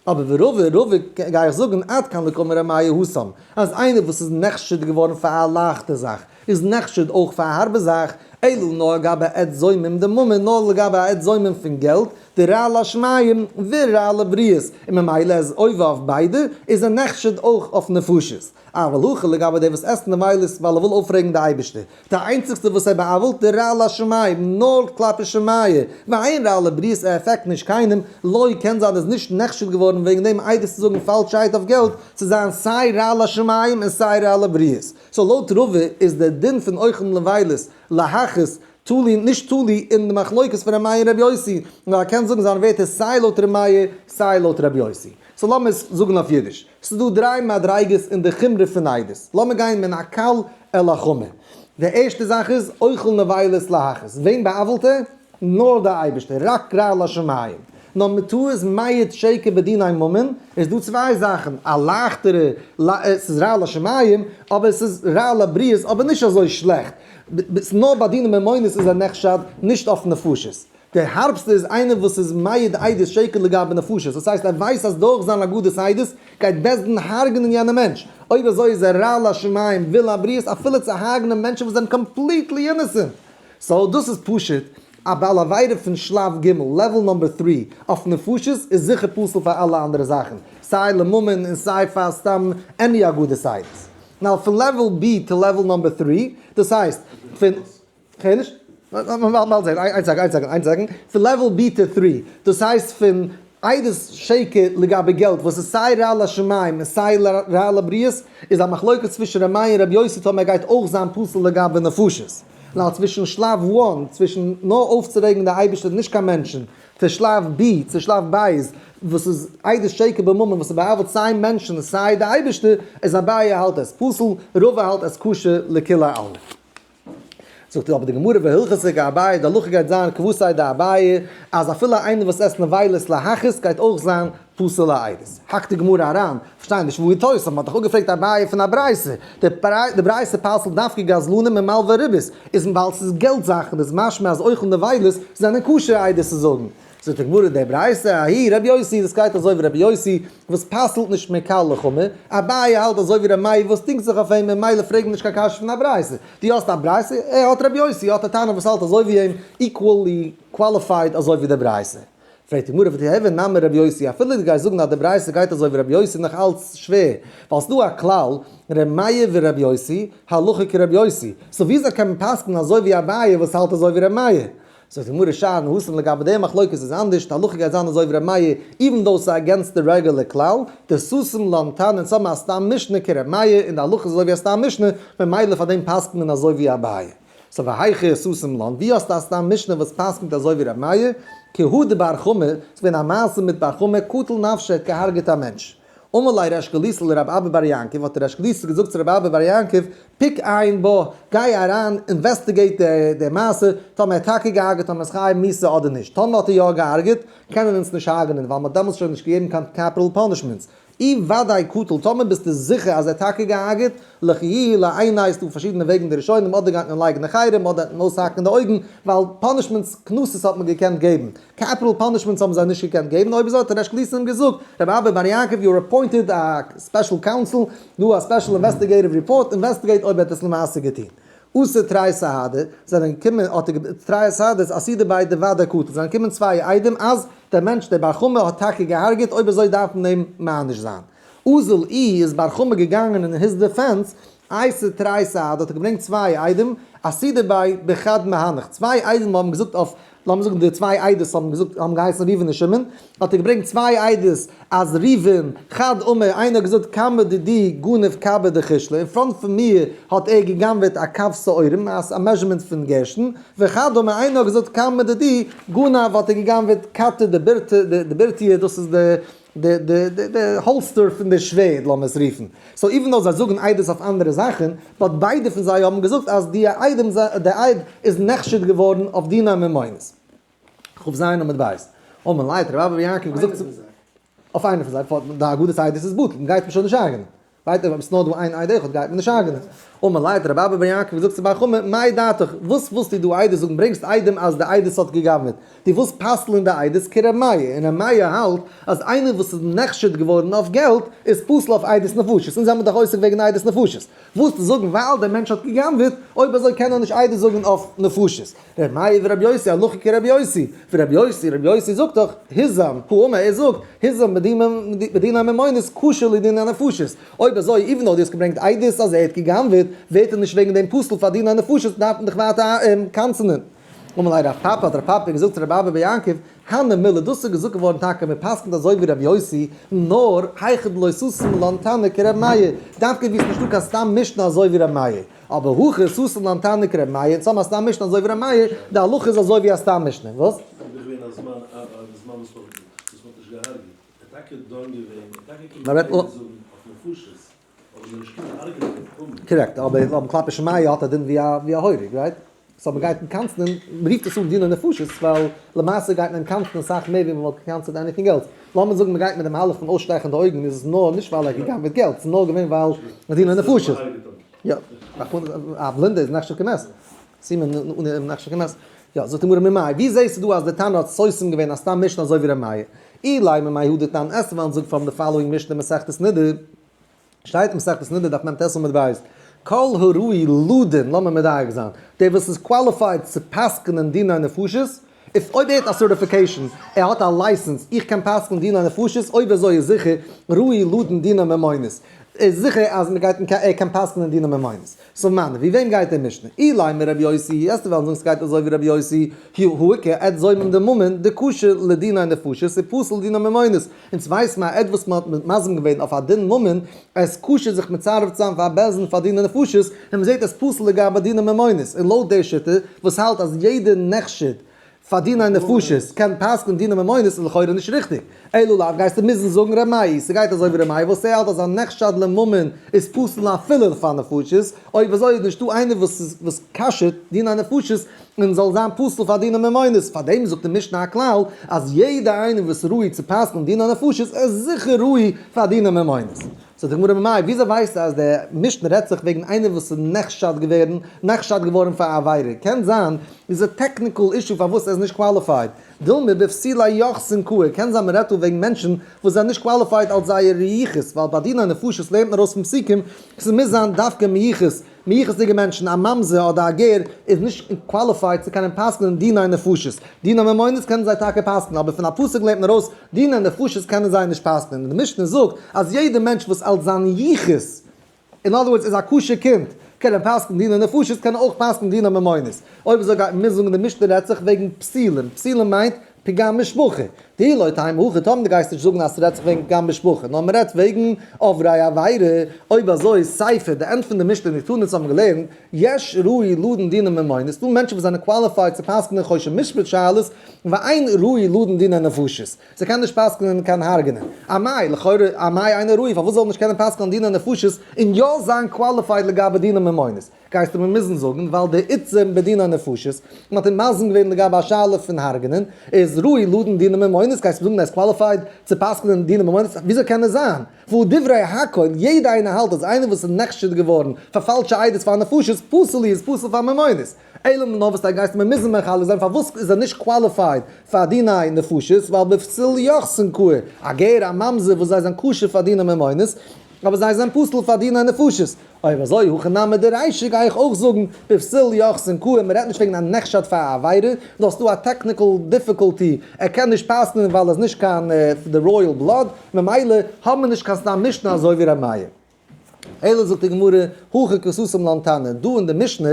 אבער ורבא רבא גיי איך זאגן עד כאן לא קאמר ר' מאיר התם אז איינער וואס איז נחשד געווארן פאר א לייכטע זאך איז נחשד אויך פאר א הארבע זאך, אלא נאר לגבי עד זומם דממון, נאר לגבי א עד זומם פון געלט, דרע לשמים ורע לבריות, און ממילא איז עובר אויף ביידע, איז ער נחשד אויך אויף נפשות. אבל הכא לגבי דער וואס עסט נבילות ווייל ער וויל אויפרעגן די אייבערשטער, די איינציגסטע וואס ער בא'עוול'ט דרע לשמים, נאר כלפי שמיא, ואין רע לבריות ער affect נישט קיינעם, לא קען זיין איז נישט נחשד געווארן וועגן דעם עדות צו זאגן פאלשהייט אויף געלט, צו זיין סיי רע לשמים און סיי רע לבריות. so לויט רבא איז דער דין פון אוכל נבילות להכעיס תלוי, נישט תלוי אין די מחלוקת פון ר' מאיר און ר' יוסי, נאר ער קען זאגן זיינע ווערטער סיי לויט ר' מאיר סיי לויט ר' יוסי. so לאמיר עס זאגן אויף אידיש. ס'איז דא דריי מדריגות אין די חומרא פון עדות. לאמיר גיין מן הקל אל החמור. די ערשטע זאך איז אוכל נבילות להכעיס. וועם בא'עוול'ט ער? נאר דער אייבערשטער, רק רע לשמים. נאר מיט טעות מעיד שקר בדיני ממון, איז דא צוויי זאכן, א לייכטערע, ס'איז רע לשמים, אבער ס'איז רע לבריות, אבער נישט אזוי שלעכט. נאר ביי דיני ממונות איז ער נחשד, נישט אויף נפשות. דער הארבסטע איז איינער וואס איז מעיד עדות שקר לגבי נפשות, דאס הייסט ער ווייסט אז דורך זיין הגדת עדות גייט בית דין הרג'נען יענעם מענטש, אויב אזוי איז ער רע לשמים ולבריות אפילו צו הרג'נען מענטשן וואס זענען completely innocent. so דאס איז פשוט א בעל עבירה פון שלב ג', level number three, אויף נפשות איז זיכער פסול פאר אלע אנדערע זאכן, סיי לממון און סיי פאר סתם any הגדת עדות. now פון level B to level number three, דאס הייסט פון. כ'הער נישט. מ'וועט באלד זען. איין second, איין second, איין second. פון level B to three, דאס הייסט פון עדות שקר לגבי געלט וואס איז סיי רע לשמים און סיי רע לבריות, איז א מחלוקת צווישן ר' מאיר און ר' יוסי טאמער ער גייט אויך זיין פסול לגבי נפשות. נאר צווישן שלב one, צווישן נאר אויפצורעגן די אייבערשטער נישט קיין מענטשן, צו שלב B, צו שלב ב', וואס איז עדות שקר בממון וואס איז בא'עוול'ט סיי מענטשן און סיי די אייבערשטער, איז אביי האלט עס פסול, רבא האלט עס כשר לכולי עלמא. זאגט אבער די גמרא והלכתא כאביי, די הלכה גייט זיין כוותיה דאביי, אז אפילו איינער וואס עסט נבילות להכעיס גייט אויך זיין פסול לעדות. האקט די גמרא אריין, פארשטיי נישט והא תוס', מען האט דאך אפגעפרעגט אביי פון א ברייתא, די ברייתא פסל'ט דווקא גזלנים און מלוה ריבית, איז ווייל ס'איז געלט זאכן איז משמע אז אוכל נבילות זענען כשר עדות צו זאגן. זאגט די גמרא די ברייתא ההיא רבי יוסי דאס גייט אזוי ווי רבי יוסי וואס פסל'ט נישט מקל לחמור, אביי האלט אזוי ווי רבי מאיר וואס דינגט זיך אויף אים און מילא פרעג נישט קיין קשיא פון א ברייתא, דו האסט א ברייתא? ער האט רבי יוסי האט א תנא וואס האלט אזוי ווי אים equally qualified אזוי ווי די ברייתא. פרעגט די גמרא ותיהוי נמי רבי יוסי אפילו דו גייסט זאגן אז די ברייתא גייט אזוי ווי רבי יוסי נאך אלץ שווער ווייל ס'דא א כלל ר' מאיר ורבי יוסי הלכה כרבי יוסי so וויאזוי קען מען פסק'נען אזוי ווי אביי וואס האלט אזוי ווי ר' מאיר? זאגט די גמרא שאני התם לגבי די מחלוקת איז אנדערש, די הלכה גייט זיין אזוי ווי ר' מאיר, even though ס'איז against די רעגולער כלל, דסתם לן תנא אונז האבן א סתם משנה כר' מאיר און די הלכה איז אזוי ווי א סתם משנה, ממילא פאר דעם פסק'נט מען אזוי ווי אביי. so והיכא סתם לן, ווי האסטו א סתם משנה וואס פסק'נט אזוי ווי ר' מאיר? כי הא דבר חמא, ס'איז געווען א מעשה מיט בר חמא, קטל נפשיה האט געהארגעט א מענטש. אמר ליה ריש גלותא לרב אבא בר יעקב, האט ריש גלותא געזאגט צו רב אבא בר יעקב, פוק עיין בה, גיי אריין, investigate די מעשה, טאמער ער האט טאקע געהארגעט טאמער איז חייב מיתה אדער נישט, טאמער האט ער יא געהארגעט, קען ער אונז נישט הרג'נען, ווייל מען האט דעמאלטס שוין נישט געגעבן קיין capital punishments. אי ודאי קטל, טאמער ביסטו זיכער אז ער האט טאקע געהארגעט, לחיוהו לעיניה, ס'דא פארשידענע וועגן די ראשונים, אדער גייט מען לייגן אין חרם, אדער גייט מען אויסהאקן די אויגן, ווייל punishments, קנסות האט מען געקענט געבן. capital punishments האבן זיי נישט געקענט געבן, אויב אזוי האט ריש גלותא אים געזאגט, רבי אבא בר יעקב you appointed א special counsel, דא א special investigative report, investigate אויב ער האט עס למעשה געטון. אתו תרי סהדי, זענען געקומען, האט ער תרי סהדי אסהידו ביה דודאי קטל, זענען געקומען צוויי עדים אז דער מענטש דער בר חמא האט טאקע געהארגעט, אויב אזוי דארף מען אים מעניש זיין. אזל איהו איז בר חמא געגאנגען אין his defense, אייתי תרי סהדי האט ער געברענגט צוויי עדים, אסהידו ביה בחד מהנך, צוויי עדים האבן געזאגט אויף, לאמיר זאגן די צוויי עדות האבן געזאגט האבן געהייסן ראובן און שמעון, האט ער געברענגט צוויי עדות אז ראובן, חד אמר, איינער האט געזאגט קמי דידי גנב קבא דחישלא, אין front פון מיר האט ער גע'גנב'עט א קב שעורים, א measurement פון גערשטן, וחד אמר, איינער האט געזאגט קמי דידי גנב האט ער גע'גנב'עט כתא דבירתא, דאס איז די די די די די holster פון די שווערד לאמיר עס רופן. so even though זיי זאגן עדות אויף אנדערע זאכן, but ביידע פון זיי האבן געזאגט אז די עדים די עד איז נחשד געווארן אויף דיני ממונות. כ"ז עמוד ב'. אמר ליה האט רבי אבא בר יעקב געזאגט צו. אויף איינע פון זיי, די הגדת עדות איז בטל, מ'גייט אים שוין נישט הרג'נען. ווייטער אויב ס'נאר דא איין עד אחד גייט מען נישט הרג'נען. אמר ליה האט רבי אבא בר יעקב געזאגט צו בר חמא, מאי דעתך, וואס ווילסטו דא עדות זאגן, ברענגסט עדים אז די עדות האט גע'גנב'עט, דו ווילסט פסל'ן די עדות כר' מאיר, און ר' מאיר האלט אז איינער וואס איז נחשד געווארן אויף געלט איז פסול אויף עדות נפשות, אונז זעמיר דאך עוסק וועגן עדות נפשות, ווילסטו זאגן ווייל דער מענטש האט גע'גנב'עט, אויב אזוי קען ער נישט עדות זאגן אויף נפשות. ר' מאיר ור' יוסי הלכה כר' יוסי, ור' יוסי, ר' יוסי זאגט דאך, הוזם, הוא אומר, ער זאגט, הוזם בדיני ממונות כשר לדיני נפשות, אויב אזוי even though דו האסט געברענגט עדות אז ער האט גע'גנב'עט, ווערט ער נישט וועגן דעם פסול פאר דיני נפשות, דארף מען דיך ווייטער קנס'ענען. אמר ליה רב פפא, האט רב פפא געזאגט צו רב אבא בר יעקב, הני מילי, דאס איז געזאגט געווארן טאקע מען פסק'נט אזוי ווי רבי יוסי, נאר היכא דלא סתם לן תנא כרבי מאיר, דווקא ווי עס איז נישטא קיין סתם משנה אזוי ווי רבי מאיר, אבער הכא סתם לן תנא כרבי מאיר, אונז האבן א סתם משנה אזוי ווי רבי מאיר, די הלכה איז אזוי ווי א סתם משנה, וואס? איז דאך געווען א זמן א זמן וואס מ'האט נישט געהארגעט, ער האט טאקע דן געווען, ער האט טאקע געקומען עדות זאגן אויף נפשות, אבער זיי נישט קומען הרג'נען די חכמים. קארעקט, אבער כלפי שמיא האט א דין ווי א הורג, right? so מ'גייט אים קנס'נען, מ'רופט עס אן דיני נפשות, ווייל למעשה גייט מען אים קנס'נען אסאך מער ווי מ'וואלט געקנס'עט anything else. לאמיר זאגן מ'גייט מיט די מהלך פון אויסשטעכן די אויגן איז עס נאר נישט ווייל ער האט געגנב'עט געלט, ס'איז נאר געווען ווייל דיני נפשות. יא, א בלינדע איז נחשב כמת. סימן נ נחשב כמת. יא, זאגט די גמרא ממאי, ווי זעהסטו דא אז די תנא האט סותם געווען א סתם משנה אזוי ווי ר' מאיר? אילימא מהא דתנן עסט וועלן זאגן from the following משנה מסכת נדה. שטייט אין מסכת נדה דף מ ט עמוד ב', כל הראוי לדון, לאמיר מדייק זיין, דער וואס איז qualified צו פסק'נען דיני נפשות, if אויב ער האט א certification, ער האט א license, איך קען פסק'נען דיני נפשות, אויב אזוי איז זיכער ראוי לדון דיני ממונות, איז זיכער אז מען גייט ער קען פסק'נען דיני ממונות. so מני, ווי וועם גייט דער משנה? אילימא רבי יוסי, וועסטו וועלן זאגן ס'גייט אזוי ווי רבי יוסי, הא איכא עד זומם דממון דכשר לדיני נפשות ופסול לדיני ממונות, אונז ווייס מען א עד וואס מען האט מזים געווען אויף א דין ממון, עס כשר זיך מצרף צו זיין פאר א בית דין פאר דיני נפשות, און מען זעט עס פסול לגבי דיני ממונות, און לויט די שיטה וואס האלט אז יעדע נחשד פאר דיני נפשות קען פסק'ן דיני ממונות איז לכאורה נישט ריכטיג. אלא לאו גייסטו מוזן זאגן ר' מאיר, ס'גייט אזוי ווי ר' מאיר וואס ער האלט אז א נחשד לממון איז פסול אפילו פאר נפשות, אויב אזוי איז נישטא איינער וואס וואס כשר'ט דיני נפשות און זאל זיין פסול פאר דיני ממונות, פארדעם זאגט די משנה א כלל אז יעדע איינער וואס ראוי צו פסק'ן דיני נפשות איז זיכער ראוי פאר דיני ממונות. זאגט די גמרא ממאי, וויאזוי ווייסטו אז די משנה רעדט זיך וועגן איינער וואס איז נחשד געווערן נחשד געווארן פאר א עבירה? קען זיין איז א technical issue פארוואס ער איז נישט qualified, דילמא בפסולי יוחסין קאי, קען זיין מען רעדט דא וועגן מענטשן וואס זענען נישט qualified אלס זייער יחוס, ווייל ביי דיני נפשות לערנט מען ארויס פון פסוקים ס'מוז זיין דווקא מיוחס, מיוחס'דיגע מענטשן, א ממזר אדער א גר איז נישט qualified צו קענען פסק'נען דיני נפשות. דיני ממונות קענען זיי טאקע פסק'נען, אבער פון א פסוק לערנט מען ארויס דיני נפשות קענען זיי נישט פסק'נען. און די משנה זאגט אז יעדער מענטש וואס אלס זיין יחוס, in other words איז א כשר קינד, קען ער פסק'נען דיני נפשות, קען ער אויך פסק'נען דיני ממונות. אויב אזוי גייט מען מוזן זאגן די משנה רעדט זיך וועגן פסולים, פסולים מיינט פגם משפחה. דאי לא תימא הכי טאמער דו גייסט נישט זאגן אז ס'רעדט זיך וועגן פגם משפחה, נאר מ'רעדט וועגן עוברי עבירה, אויב אזוי סיפא, די end פון די משנה דקתני אונז האבן געלערנט, יש ראוי לדון דיני ממונות, ס'דא מענטשן וואס זענען qualified צו פסק'נען חושן משפט שאלות, ואין ראוי לדון דיני נפשות, זיי קענען נישט פסק'נען קיין הרג'נען. אמאי, לכאורה, אמאי אינו ראוי, פארוואס זאל מען נישט קענען פסק'נען דיני נפשות און יא זיין qualified לגבי דיני ממונות? גייסטו מיר מוזן זאגן ווייל דאיתזם בדיני נפשות, מען האט אים מזים געווען לגבי א שאלה פון הרג'נען, איז ראוי לדון דיני ממונות, גייסטו מיר זאגן ער איז qualified צו פסק'נען דיני ממונות, וויאזוי קען עס זיין? והא דברי הכל, יעדע איינער האלט אז איינער וואס איז נחשד געווארן פאר פאלשע עדות פאר נפשות, פסול איז פסול פאר ממונות. אלא נאר וואס גייסטו מיר מוזן מחלק זיין פארוואס איז ער נישט qualified פאר דיני נפשות, ווייל בפסול יוחסין קאי, א גר א ממזר וואס זיי זענען כשר פאר דיני ממונות, אבער זיי זענען פסול פאר דיני נפשות. אויב אזוי הכא נמי דרישא גיי איך אויך זאגן בפסול יוחסין קאי, מען רעדט נישט וועגן א נחשד פאר א עבירה, נאר ס'דא א technical difficulty, ער קען נישט פסק'נען ווייל ער איז נישט קיין די royal blood, ממילא האבן מיר נישט קיין סתם משנה אזוי ווי ר' מאיר. אלא זאגט די גמרא, הכא קסתם לן תנא, דא אין די משנה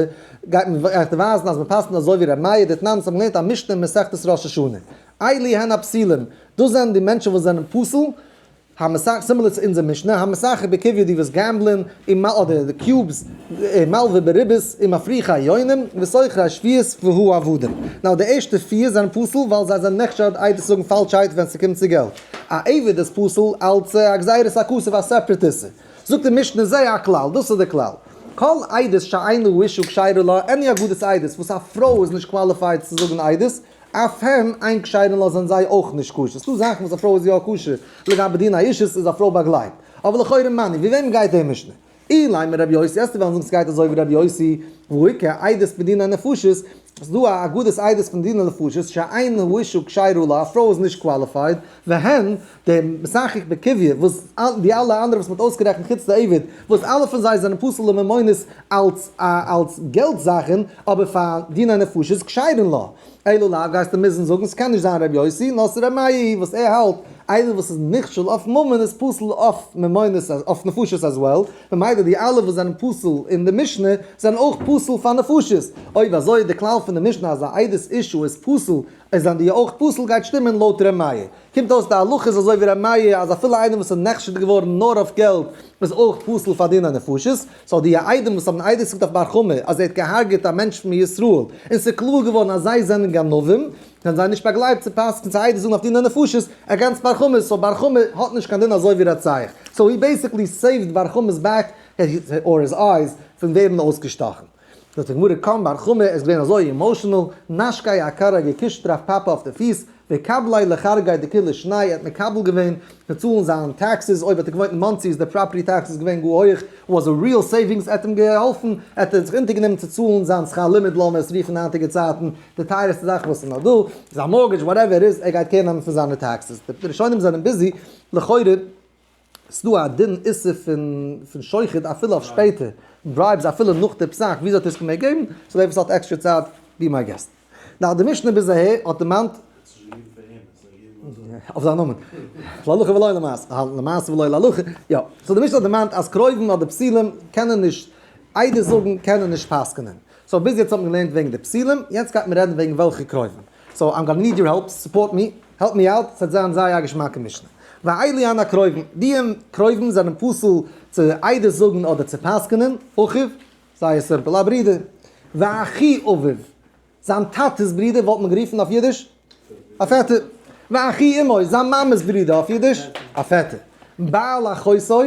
גייט מען ווייזן אז מען פסק'נט אזוי ווי ר' מאיר, דתנן אונז האבן געלערנט א משנה אין מסכת ראש השנה, אלו הן הפסולים, דאס זענען די מענטשן וואס זענען פסול, המשחק, similar צו אונזער משנה, המשחק בקוביא די וואס געמבלען, אדער די cubes, מלווה בריבית, ומפריחי יונים, ושוכרי שביעית והעבדים. now די ערשטע פיר זענען פסול ווייל זיי זענען נחשד עדות זאגן פאלשהייט ווען ס'קומט צו געלט. א עבד איז פסול אלץ א גזירת הכתוב א separate איסור. זאגט די משנה זה הכלל, דאס איז די כלל. כל עדות שאין האשה כשרה לה, any אגודת עדות וואס א פרוי איז נישט qualified צו זאגן עדות, אף הן אין כשרין לה זענען זיי אויך נישט כשר. ס'דא זאכן וואס א פרוי איז יא כשר, לגבי דיני אישות איז א פרוי באגלייבט. אבער לכאורה מני, ווי וועם גייט די משנה? אילימא רבי יוסי, וועסטו וועלן זאגן ס'גייט אזוי ווי רבי יוסי, והא איכא עדות בדיני נפשות, ס'דא א אגודת עדות פון דיני נפשות, שאין האשה כשרה לה, א פרוי איז נישט qualified, והן, די משחק בקוביא, וואס די אלע אנדערע וואס מ'האט אויסגערעכנט חוץ די עבד, וואס אלע פון זיי זענען פסול לממונות אלס אלס געלט זאכן, אבער פאר דיני נפשות כשרין לה. אלא לאו גייסטו מוזן זאגן ס'קען נישט זיין ר' יוסי, נאר ס'איז ר' מאיר וואס ער האלט איינער וואס איז נכשל אויף ממון איז פסול אויף ממונות אויף נפשות as well, ממילא די אלע וואס זענען פסול אין די משנה זענען אויך פסול פאר נפשות. אויב אזוי די כלל פון די משנה אז א עדות אשה איז פסול איז זענען די אויך פסול גייט שטימען לויט ר' מאיר. קומט אויס די הלכה איז אזוי ווי ר' מאיר אז אפילו איינער וואס איז נחשד געווארן נאר אויף געלט איז אויך פסול פאר דיני נפשות. so די עדים וואס האבן עדות געזאגט אויף בר חמא אז ער האט געהארגעט א מענטש פון ישראל און ס'איז קלאר געווארן אז זיי זענען גנבים, זענען זיי נישט באגלייבט צו פסק'ן צו עדות זאגן אויף דיני נפשות against בר חמא, so בר חמא האט נישט קיין דין אזוי ווי רוצח. so he basically saved בר חמא's back, or his eyes, פון ווערן אויסגעשטאכן. זאגט די גמרא קם בר חמא איז געווען אזוי emotional, נשקיה אכרעיה געקושט רב פפא אויף די פיס, וקבליה לכרגיה דכולא שני, ער האט מקבל געווען צו צאלן זיין taxes, אויב האט ער געוואוינט אין מאנסי איז די property taxes געווען גאר הויך, was a real savings, ער האט אים געהאלפן, ער האט זיך אונטערגענומען צו צאלן זיין שכר לימוד לאמיר עס רופן היינטיגע צייטן, די טייערסטע זאך וואס איז נאר דא, זיין mortgage whatever איז, ער גייט קער נעמען פון זיינע taxes, די ראשונים זענען busy, לכאורה ס'דא א דין איסור פון שוחד אפילו אויף שפעטער, bribes אפילו נאך די פסק, וויאזוי האט ער עס געמעגט געבן? so דער וואס האט עקסטרע צייט, be my guest. נאר די משנה ביז אהער האט דערמאנט אויף זיין נאמען. להלכה ולא למעשה. למעשה ולא להלכה. יא. so די משנה האט דערמאנט אז קרובים אדער פסילים קענען נישט עדות זאגן, קענען נישט פסק'נען. so ביז יעצט האט מען געלערנט וועגן די פסילים, יעצט גייט מען רעדן וועגן וועלכע קרובים. so I'm gonna need your help, support me, help me out, ס'וועט זיין זייער א געשמאקע משנה. ואלו הן הקרובים, די קרובים זענען פסול צו עדות זאגן אדער צו פסק'נען, אחיו, זייער simple, א ברודער. ואחי אביו, זיין טאטע'ס ברודער וואלט מען גערופן אויף אידיש א פעטער. ואחי אמו, זיין מאמע'ס ברודער אויף אידיש א פעטער. בעל אחותו,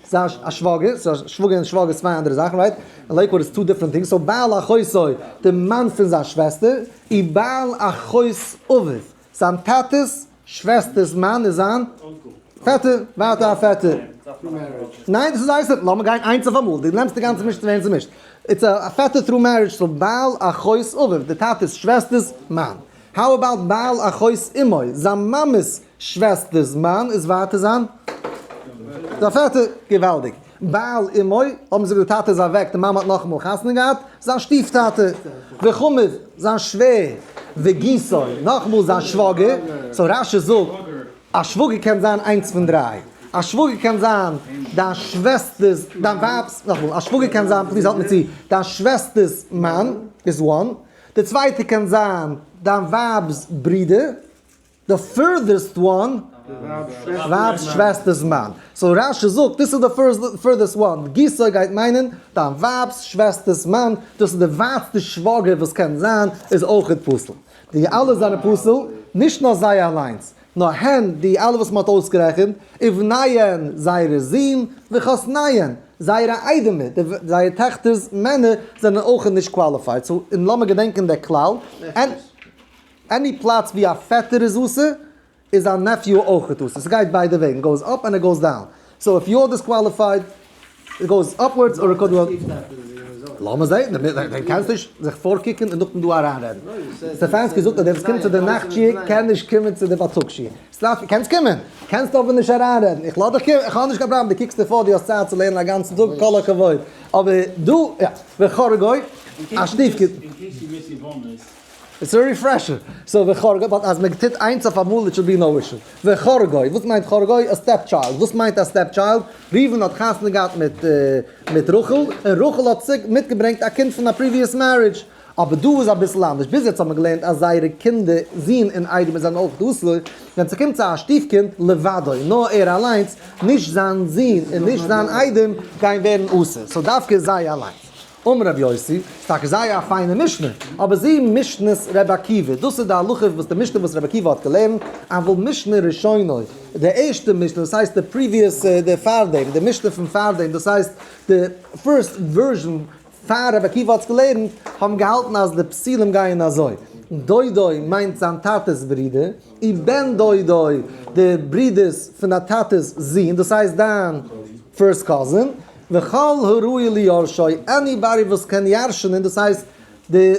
זיין א שוואגער, so שוואגער און שוואגער איז צוויי אנדערע זאכן, right? אין לעיקוואד איז two different things, so בעל אחותו, די מאן פון זיין שוועסטער, ובעל אחות אביו, זיין טאטע'ס שוועסטער'ס מאן איז זיין פעטער, ווייטער א פעטער. ניין, דאס איז זייער simple, לאמיר גיין איינס אויף אמאל, דו נעמסט די גאנצע משנה ווערן צומישט. it's א פעטער through marriage, so בעל אחות אביו, די טאטע'ס שוועסטער'ס מאן. how about בעל אחות אמו, זיין מאמע'ס שוועסטער'ס מאן איז ווייטער זיין זיין פעטער. געוואלדיג. בעל אמו, האבן זיי די טאטע איז אוועק, די מאמע האט נאכאמאל חתונה געהאט, זיין שטיף טאטע. וחמיו, זיין שווער. וגיסו, נאכאמאל זיין שוואגער. so רש"י זאגט, א שוואגער קען זיין איינס פון דריי. א שוואגער קען זיין דיין שוועסטער'ס, דיין ווייב'ס, נאכאמאל, א שוואגער קען זיין, please האלט מיר צו, דיין שוועסטער'ס מאן איז one. די צווייטע קען זיין דיין ווייב'ס ברודער. the furthest one, ווייב'ס שוועסטער'ס מאן. so רש"י זאגט, דאס איז די furthest one. גיסו גייט מיינען דיין ווייב'ס שוועסטער'ס מאן, דאס איז די ווייטסטע שוואגער וואס קען זיין, איז אויכעט פסול. די אלע זענען פסול, נישט נאר זיי אליינס, נאר הן די אלע וואס מ'האט אויסגערעכנט, ובניהן זייערע זין, וחתניהן זייערע איידעמער, זייערע טעכטער'ס מענער זענען אויכעט נישט qualified. so און לאמיר געדענקען דער כלל, any פלאץ ווי א פעטער איז אסור, איז א nephew אויכעט אסור. ס'גייט ביידע וועגן, goes up and it goes down. so if you're disqualified, it goes upwards or it could go. לאמיר זעהן, דו קענסט נישט זיך פארקוקן און נאכדעם דא אריינרעדן. סטעפאנסקי זאגט אז דער וואס קומט צו די נאכט שיעור קען נישט קומען צו די בייטאג שיעור. סלאפי, קענסט קומען, קענסט אבער נישט אריינרעדן. איך לאז דיך קומען, איך האב נישט קיין פראבלעם, דו קוקסט דיר פאר, דו האסט צייט צו לערנען א גאנצן טאג, כל הכבוד. אבער דא, יא, וחרגו, א שטיפקינד. It's a refresher. so וחרגו, but אז מען טוט איינס אויף אמאל it should be no issue. וחרגו, וואס מיינט חרגו? א step child. וואס מיינט א step child? ראובן האט חתונה געהאט מיט מיט רחל, און רחל האט מיטגעברענגט א קינד פון א previous marriage. אבער דא איז אביסל אנדערש. ביז יעצט האט מען געלערנט אז זייערע קינדער, זין און איידעמער זענען אויך אסור. ווען ס'קומט צו א שטיף קינד, לבדו, נאר ער אליינס, נישט זיין זון און נישט זיין איידעם, גייען ווערן אסור. so דווקא זיי אליינס. אמר רבי יוסי, ס'איז טאקע זייער א פיינע משנה, אבער זו משנת רבי עקיבא, דאס איז די הלכה וואס די משנה וואס רבי עקיבא האט געלערנט, אבל משנה ראשונה, די ערשטע משנה, דאס הייסט די previous, די פארדעם, די משנה פון פארדעם, דאס הייסט די first version פאר רבי עקיבא האט עס געלערנט, האבן געהאלטן אז די פסילים גייען אזוי, דודו מיינט זיין טאטע'ס ברודער, ובן דודו, די ברודערס פון א טאטע'ס זון, דאס הייסט דיין first cousin, וכל הראוי ליורשו, anybody וואס קען ירש'נען, דאס הייסט די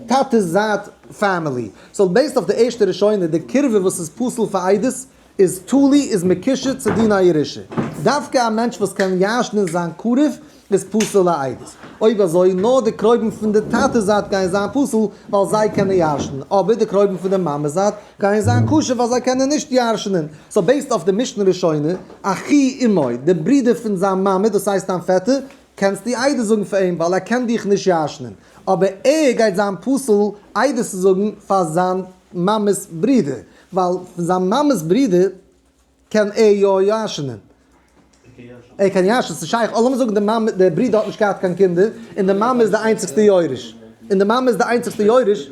טאטע'ס זייט family. so based אויף די ערשטע ראשונה, די קירבה וואס איז פסול פאר עדות, איז תלוי, איז מקושר צו דיני ירושה. דווקא א מענטש וואס קען ירש'נען זיין קרוב, איז פסול לעדות. אויב אזוי, נאר די קרובים פון די טאטע זייט גייען זיין פסול ווייל זיי קענען ירש'נען, אבער די קרובים פון די מאמע זייט גייען זיין כשר ווייל זיי קענען נישט ירש'נען. So based אויף די משנה ראשונה, אחי אמו, די ברודער פון זיין מאמע, דאס הייסט דיין פעטער, קענסטו עדות זאגן פאר אים ווייל ער קען דיך נישט ירש'נען, אבער ער גייט זיין פסול עדות צו זאגן פאר זיין מאמע'ס ברודער, ווייל פון זיין מאמע'ס ברודער קען ער יא ירש'נען. ער קען ירש'נען, ס'איז שייך, לאמיר זאגן די מאמע, דער ברודער האט נישט געהאט קיין קינדער, און די מאמע איז די איינציגסטע יורש, און די מאמע איז די איינציגסטע יורש,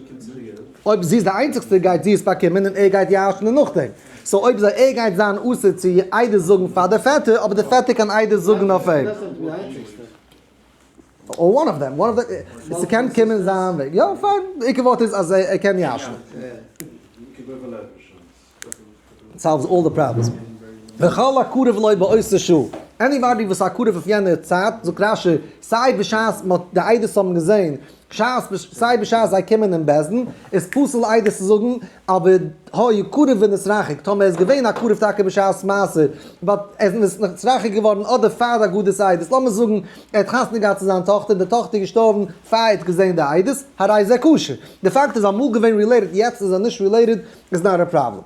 אויב זי איז די איינציגסטע גייט זי עס באקומען און ער גייט ירש'נען נאכדעם. So אויב זיי ער גייט זיין אסור צו עדות זאגן פאר די פעטער, אבער די פעטער קען עדות זאגן אויף אים. Or one of them, one of the, ס'קען קומען זיין וועג. יא, פיין, די עיקר ווארט איז אז ער קען ירש'נען. Solves all the problems. וכל הקרוב לו באותה שעה. Anybody וואס א קרוב אויף יענע צייט, זאגט רש"י, סיי בשעת מ'האט די עדות האבן געזען, בשעת סיי בשעת זיי קומען אין בית דין, איז פסול עדות צו זאגן, אבער היה קרוב ונתרחק, טאמער ער איז געווען א קרוב טאקע בשעת מעשה, but ער איז נתרחק געווארן אדער פאר די הגדת עדות, לאמיר זאגן ער האט חתונה געהאט צו זיין טאכטער און די טאכטער איז געשטארבן פאר ער האט געזען די עדות, הרי זה כשר. די פאקט איז אמאל געווען related יעצט איז ער נישט related איז not a problem.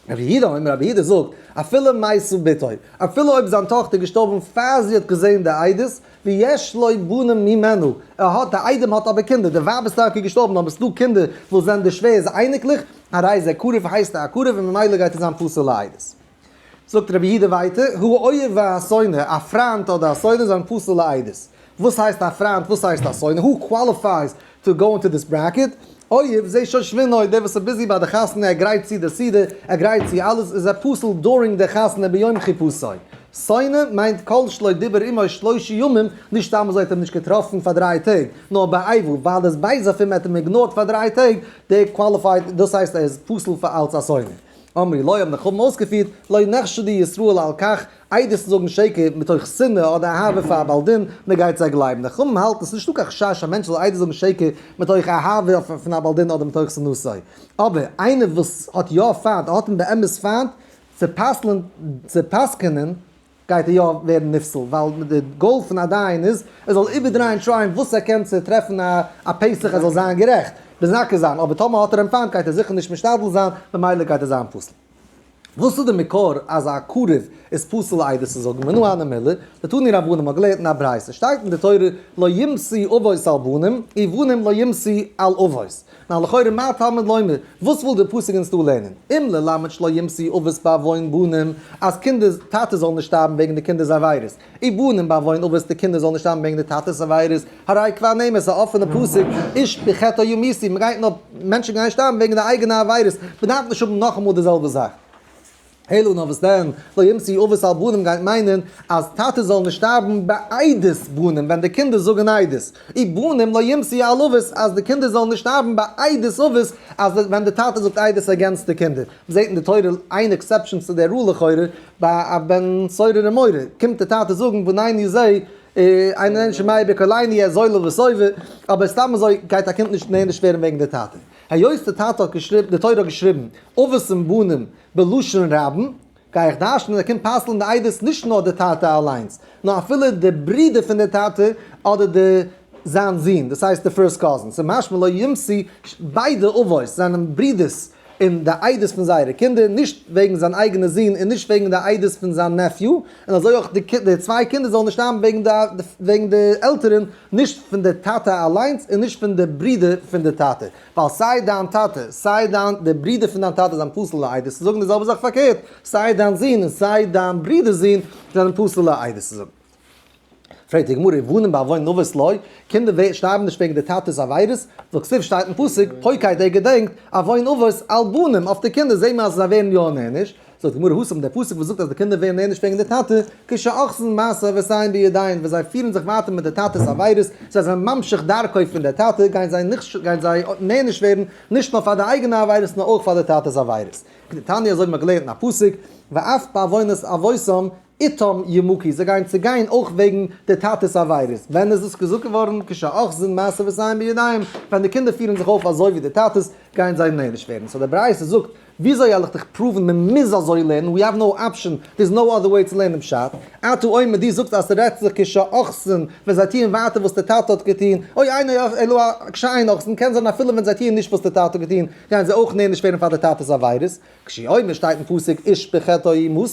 רבי יהודה אומר, רבי יהודה זאגט, אפילו מתה בתו, אפילו אויב זיין טאכטער איז געשטארבן פאר זי האט געזען די עדות, ויש לו בנים ממנה, ער האט, די איידעם האט אבער קינדער, די ווייב איז טאקע געשטארבן אבער ס'דא קינדער וואס זענען די שווער'ס אייניקלעך, הרי זה קרוב הייסט ער א קרוב און ממילא גייט ער זיין פסול לעדות. זאגט רבי יהודה ווייטער, הוא אוהב והשונא, א פריינט אדער א שונא זענען פסול לעדות. וואס הייסט א פריינט? וואס הייסט א שונא? Who qualifies to go into this bracket? אוהב זה שושבינו, דער וואס איז busy ביי די חתונה, ער גרייט צו די סעודה, ער גרייט צו אלעס, איז ער פסול during די חתונה ביום חופתו. שונא מיינט כל שלא דיבר עמו שלושה ימים, נישט סתם אזוי האט אים נישט געטראפן פאר 3 טעג, נאר באיבה, ווייל ער איז בייז אויף אים, ער האט אים ignored פאר 3 טעג, דער qualified, דאס הייסט ער איז פסול פאר אלץ א שונא. אמרו לו האבן די חכמים אויסגעפירט, לא נחשדו ישראל על כך, עדות זאגן שקר מתוך שנאה אדער אהבה פאר א בעל דין, מען גייט זיי גלייבן. די חכמים האלטן עס איז נישטא קיין חשש א מענטש זאל עדות זאגן שקר מתוך אהבה פון א בעל דין אדער מתוך שנאתו. אבער איינער וואס האט יא פיינט, ער האט אים באמת פיינט, צו פסל'ן, צו פסק'ענען, גייט ער יא ווערן נפסל, ווייל די goal פון א דיין איז, ער זאל איבערדרייען try ען וואס ער קען צו טרעפן א פתח ער זאל זיין גערעכט, מזכה זיין, אבער טאמער האט ער אים פיינט גייט ער זיכער נישט משתדל זיין, ממילא גייט ער זיין פסול. וואס איז די מקור אז א קרוב איז פסול עדות צו זאגן? מנא הני מילי, דתנו רבנן מ'האט געלערנט אין א ברייתא, שטייט אין די תורה לא יומתו אבות על בנים, ובנים לא יומתו על אבות. נא לכאורה מה תלמוד לומר, וואס וויל דער פסוק אונז דא לערנען? אם ללמד שלא יומתו אבות בעוון בנים, אז קינדער, טאטעס זאלן נישט שטארבן וועגן די קינדער'ס עבירות, ובנים בעוון אבות, די קינדער זאלן נישט שטארבן וועגן די טאטע'ס עבירות, הרי כבר נאמר, ס'איז א אפענע פסוק, איש בחטאו יומתו, מ'גייט נאר, מענטשן גייען שטארבן וועגן די אייגענע עבירות, מ'דארף נישט האבן נאכאמאל די זעלבע זאך. אלא נאר וואס דען, לא יומתו אבות על בנים גייט מיינען אז טאטעס זאלן נישט שטארבן בעדות בנים ווען די קינדער זאגן עדות, ובנים לא יומתו על אבות אז די קינדער זאלן נישט שטארבן בעדות אבות אז ווען די טאטע זאגט עדות against די קינדער. מ'זעט אין די תורה איין exception צו די rule לכאורה, ביי א בן סורר ומורה קומט די טאטע זאגן בנינו זה אינו שומע בקולנו ער איז זולל וסובא, אבער סתם אזוי גייט א קינד נישט נענש ווערן וועגן די טאטע. היות די טאטע האט געשריבן, די תורה האט געשריבן אבות און בנים בלשון רבים, גיי איך דרש'נען ער קומט פסל'ן די עדות נישט נאר די טאטע אליינס, נאר אפילו די ברודער פון די טאטע אדער די זיין זון, דאס הייסט די first cousin, ס'איז משמע לא יומתו, ביידע אבות זענען ברודערס און די עדות פון זייערע קינדער, נישט וועגן זיין אייגענע זון און נישט וועגן די עדות פון זיין nephew, און אזוי אויך די צוויי קינדער זאלן נישט שטארבן וועגן די וועגן די עלטערן, נישט פון די טאטע אליינס און נישט פון די ברודער פון די טאטע, ווייל סיי דיין טאטע סיי דיין די ברודער פון דיין טאטע זענען פסול לעדות צו זאגן, די זעלבע זאך פארקערט, סיי דיין זון און סיי דיין ברודער'ס זון זענען פסול לעדות צו זאגן. פרעגט די גמרא, ובנים בעוון אבות לא, קינדער שטארבן נישט וועגן די טאטע'ס עבירות, והכתיב שטייט אין פסוק, פוקד ער געדענקט, עוון אבות על בנים, אויף די קינדער זעהן מיר אז זיי ווערן יא נענש, זאגט די גמרא, התם דער פסוק וואס זאגט אז די קינדער ווערן נענש וועגן די טאטע, כשאוחזין מעשה אבותיהם בידיהם, ווען זיי פירן זיך ווייטער מיט די טאטע'ס עבירות, זיי זענען ממשיך דרכו פון דער טאטע, גייען זיי גייען זיי נענש ווערן, נישט נאר פאר די אייגענע עבירות נאר אויך פאר די טאטע'ס עבירות. כדתניא אזוי ווי מ'האט געלערנט אין א פסוק, ואף בעוונות אבותם. איתם ימוקי, זיי גייען צעגיין אויך וועגן די טאטע'ס עבירות. ווען איז דאס געזאגט געווארן? כשאוחזין מעשה אבותיהם בידיהם, ווען די קינדער פירן זיך אויף אזוי ווי די טאטעס, גייען זיי נענש ווערן. so די ברייתא זאגט, וויאזוי וועל איך דיך prove ן מען מוז אזוי לערנען, we have no option, there is no other way צו לערנען פשט. אתה אומר, דו זאגסט אז ס'רעדט זיך כשאוחזין, ווען זיי טוען ווייטער וואס די טאטע האט געטון, או אינו אלא כשאין אוחזין, קען זיין אפילו ווען זיי טוען נישט וואס די טאטע האט געטון, גייען זיי אויך נענש ווערן פאר די טאטע'ס עבירות. כשהוא אומר שטייט אין פסוק איש בחטאו יומתו,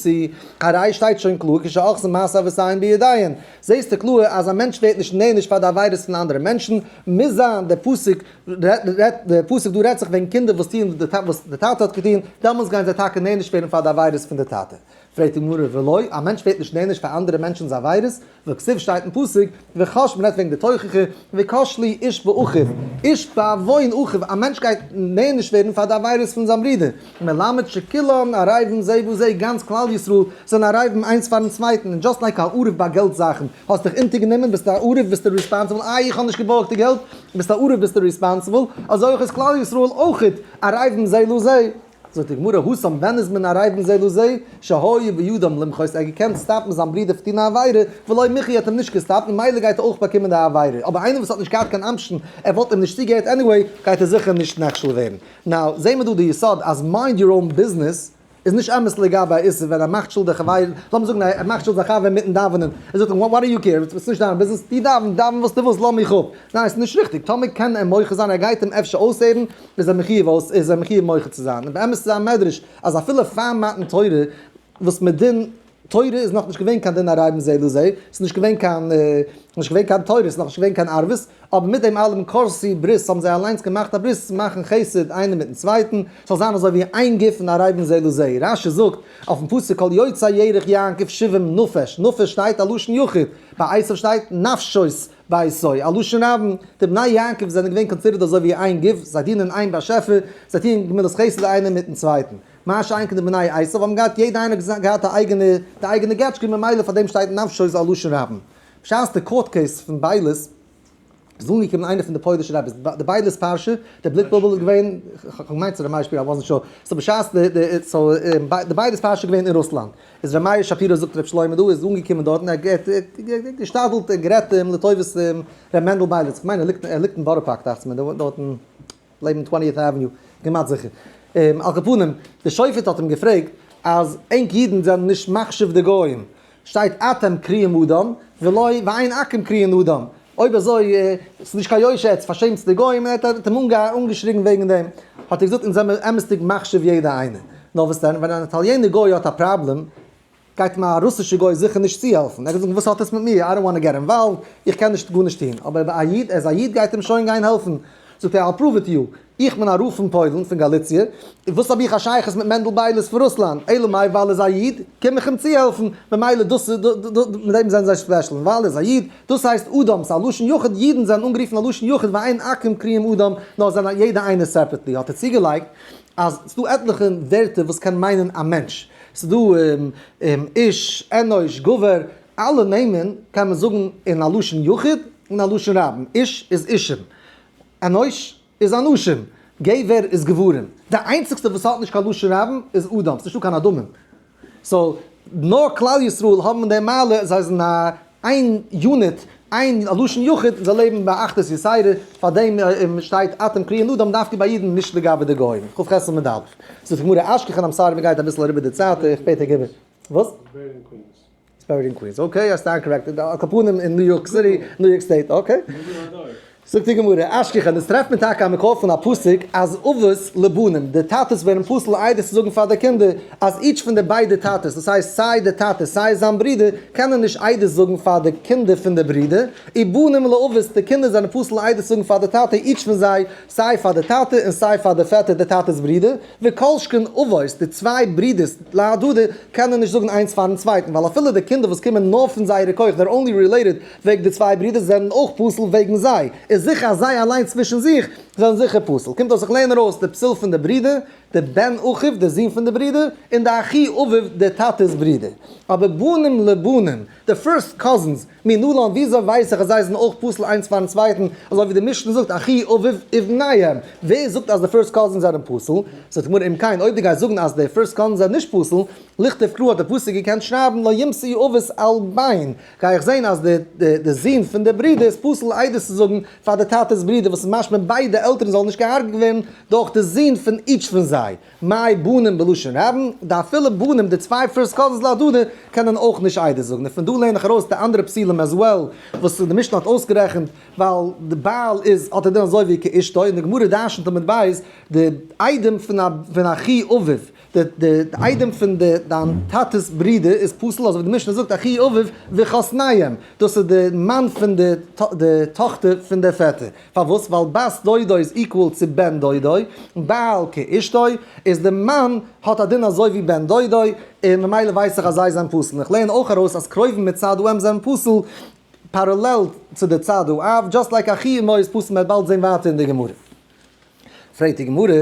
הרי שטייט שוין קלאר כשאוחזין מעשה אבותיהם בידיהן, זעסטו קלאר אז א מענטש ווערט נישט נענש פאר די עבירות פון אנדערע מענטשן, מוז זיין דער פסוק רעדט דער פסוק דא רעדט זיך וועגן קינדער וואס טוען וואס די טאטע האט געטון, דעמאלטס גייען זיי טאקע נענש ווערן פאר די עבירות פון די טאטע. פרעגט די גמרא ולא, א מענטש ווערט נישט נענש פאר אנדערע מענטשנ'ס עבירות, והכתיב שטייט אין פסוק, וכש מ'רעדט וועגן די תוכחה, וכשלו איש באחיו, איש בעוון אחיו, א מענטש גייט נענש ווערן פאר די עבירות פון זיין ברודער, מלמד שכולם ערבים זה בזה, גאנץ כלל ישראל זענען ערבים איינס פארן צווייטן, און just like א ערב ביי געלט זאכן, האסט דיך אונטערגענומען, ביסטו א ערב ביסטו responsible, איי איך האב נישט געבארגט די געלט, ביסט א ערב ביסטו responsible, אזוי אויך איז כלל ישראל אויכעט ערבים זה לזה. זאגט די גמרא, התם ווען איז מען ערבים זה לזה, שהיה בידם למחות, ער האט געקענט stop ן זיין ברודער פון טון א עבירה, ולא מיחו האט אים נישט געסטאפט, ממילא גייט ער אויך באקומען די עבירה, אבער איינער וואס האט נישט געהאט קיין option, ער וואלט אים נישט צוגעהערט anyway, גייט ער זיכער נישט נכשל ווערן. now, זעהן מיר דא די יסוד אז mind your own business איז נישט אמת לגבי א איסור ווען ער מאכט שולד די חבר, לאמיר זאגן ער מאכט שולד זיין חבר אינמיטן דאווענען, ער זאגט אים what do you care, ס'איז נישט דיין ביזנעס, דו דאווען, דאווען וואס דו ווילסט, לאז מיך אפ. ניין ס'איז נישט ריכטיג, טאמער קען ער מוחה זיין ער גייט אים אפשר אויסהערן, איז ער מחיוב אויס איז ער מחיוב מוחה צו זיין, און באמת איז א מדרש אז אפילו פאר מתן תורה וואס מדין תורה איז נאכנישט געווען קיין דין ערבים זה לזה, ס'איז נישט געווען קיין נישט געווען קיין תורה, ס'איז נאכנישט געווען קיין ערבות, אבער מיט דעם אלעם כרתו ברית האבן זיי אליינס געמאכט א ברית צו מאכן חסד איינער מיטן צווייטן, ס'זאל זיין אזוי ווי איין גוף און ערבים זה לזה. רש"י זאגט אויפן פסוק כל יוצאי ירך יעקב שבעים נפש, נפש שטייט א לשון יחיד, ביי עשו שטייט נפשות, ביתו, א לשון רבים, די בני יעקב זענען געווען considered אזוי ווי איין גוף, זיי דינען איין באשעפער, זיי טוען גמילות חסד איינער מיטן צווייטן. מה שאין כן די בני עשו האבן געהאט יעדע איינער געהאט א אייגענע די אייגענע געטשקע ממילא פאר דעם שטייט נפשות א לשון רבים. בשעת די court case פון בייליס איז אנגעקומען איינער פון די פוילישע רביס, די בייליס פרשה, די בלוט בלבול איז געווען, כ'האב געמיינט ס'איז ר' מאיר שפירא, I wasn't sure, so בשעת די די so די בייליס פרשה איז געווען אין רוסלאנד, איז ר' מאיר שפירא זאגט ר' שלמה דא איז אנגעקומען דארטן ער האט געשתדלט און גערעדט אים לטובת ר' מענדל בייליס, כ'מיין ער ליגט ער ליגט אין בארא פארק דאכט זיך מיר דארטן לעבן Twentieth Avenue, כמעט זיכער. על כל פנים, די שופט האט אים געפרעגט אז ענק אידן זענען נישט מחשיב די גוים, שטייט אתם קרויים אדם ולא ואין עכו"ם קרויין אדם, אויב אזוי ס'איז נישט קיין יושר עטס פארשעמטס די גוים, און ער האט אים אנגעשריגן וועגן דעם, האט ער געזאגט אונז זעמיר אמת'דיג מחשיב יעדע איינער, נאר וואס דען ווען אן איטאליענער גוי האט א פראבלעם גייט אים א רוסישע גוי זיכער נישט צוהעלפן, ער גייט זאגן וואס האט עס מיט מיר, I don't wanna get involved, איך קען נישט גארנישט טון, אבער א איד, ער איז א איד גייט אים שוין גיין העלפן, זאגט ער I'll prove it to you, איך בין א רב פון פוילן, פון גאליציע, און וואס האב איך א שייכות מיט מענדל בייליס פון רוסלאנד, אלא מאי ווייל ער איז א איד, קום איך אים צוהעלפן, ממילא דאס איז, מיט דעם זענען זיי special, און ווייל ער איז א איד, דאס הייסט אדם, ס'איז א לשון יחיד, אידן זענען אנגערופן א לשון יחיד ואין עכו"ם קרויים אדם, נאר זענען יעדע איינער separately, האט ער צוגעלייגט אז ס'דא עטליכע ווערטער וואס קען מיינען א מענטש, ס'דא איש, אנוש, גבר, אלע נעמען קען מען זאגן אין א לשון יחיד און א לשון רבים, איש איז אישים, אנוש איז אנשים, גבר איז גברים. די איינציגסטע וואס האט נישט קיין לשון רבים איז אדם, ס'נישטא קיין אדמים. so נאר כלל ישראל האבן די מעלה, זיי זענען א איין unit, איין לשון יחיד, זיי לעבן באחדות יתירה, פאר דעם שטייט אתם קרויין אדם דווקא ביי אידן נישט לגבי די גוים. כ"ח עמוד א'. זאגט די גמרא אשכחן I'm sorry מ'גייט אביסל אריבער די צייט, איך בעט ער גיב. וואס? It's buried in Queens. Okay, I stand corrected. על כל פנים אין ניו יארק סיטי, ניו יארק State, okay. זאגט די גמרא, אשכחן, עס טרעפט מען טאקע א מקור פון א פסוק אז אבות לבנים, די טאטעס ווערן פסול עדות צו זאגן פאר די קינדער, אז each פון די ביידע טאטעס, דאס הייסט סיי די טאטע סיי זיין ברודער, קענען נישט עדות זאגן פאר די קינדער פון די ברודער, ובנים לאבות, די קינדער זענען פסול עדות צו זאגן פאר די טאטע, each פון זיי, סיי פאר די טאטע און סיי פאר די פעטער, די טאטע'ס ברודער. וכל שכן אבות, די צוויי ברידערס להדדי קענען נישט זאגן איינס פארן צווייטן, ווייל אפילו די קינדער וואס קומען נאר פון זייערע כח, they're only related וועגן די צוויי ברידערס, זענען אויך פסול וועגן זיי, איז זיכער אז זיי אליין צווישן זיך זענען זיכער פסול. קומט אויס איך לערן ארויס די פסול פון די ברידער, די בן אחיו, די זון פון די ברידער, און די אחי אביו, די טאטע'ס ברידער. אבער בנים לבנים, די first cousins, מנלן, וויאזוי ווייס איך אז זיי זענען אויך פסול איינס פארן צווייטן, אזוי ווי די משנה זאגט אחי אביו ובניהם, ווער זאגט אז די first cousins זענען פסול? זאגט די גמרא אם כן, אויב דו גייסט זאגן אז די first cousins זענען נישט פסול, לכתוב קרא האט די פסוק געקענט שרייבן לא יומתו אבות על בן, גיי איך זען אז די זון פון די ברודער איז פסול עדות צו זאגן פאר די טאטע'ס ברודער וואס איז משמע ביידע עלטערן זאלן נישט געהארגעט ווערן דורך די זון פון each פון זיי, מאי בנים בלשון רבים, די אפילו בנים די צוויי first cousins להדדי קענען אויך נישט עדות זאגן, און פון דא לערן איך ארויס די אנדערע פסולים as well וואס די משנה האט אויסגערעכנט, ווייל די בעל איז האט ער דין אזוי ווי כאשתו, און די גמרא דרשנ'ט עמוד בית די איידעם פון אחי אביו. די איידעם פון די דיין טאטע'ס ברודער איז פסול אזוי ווי די משנה זאגט אחי אביו וחתניהם, דאס איז די מאן פון די די טאכטער פון די פעטער, פארוואס? ווייל בת דודו איז equal צו בן דודו, בעל כאשתו, איז די מאן האט א דין אזוי ווי בן דודו, און ממילא ווייס איך אז זיי זענען פסול, און איך לערן אויך ארויס אז קרובים מצד האם זענען פסול parallel צו די צד האב, just like אחי אמו איז פסול, מען וועט באלד זען ווייטער אין די גמרא. פרעגט די גמרא.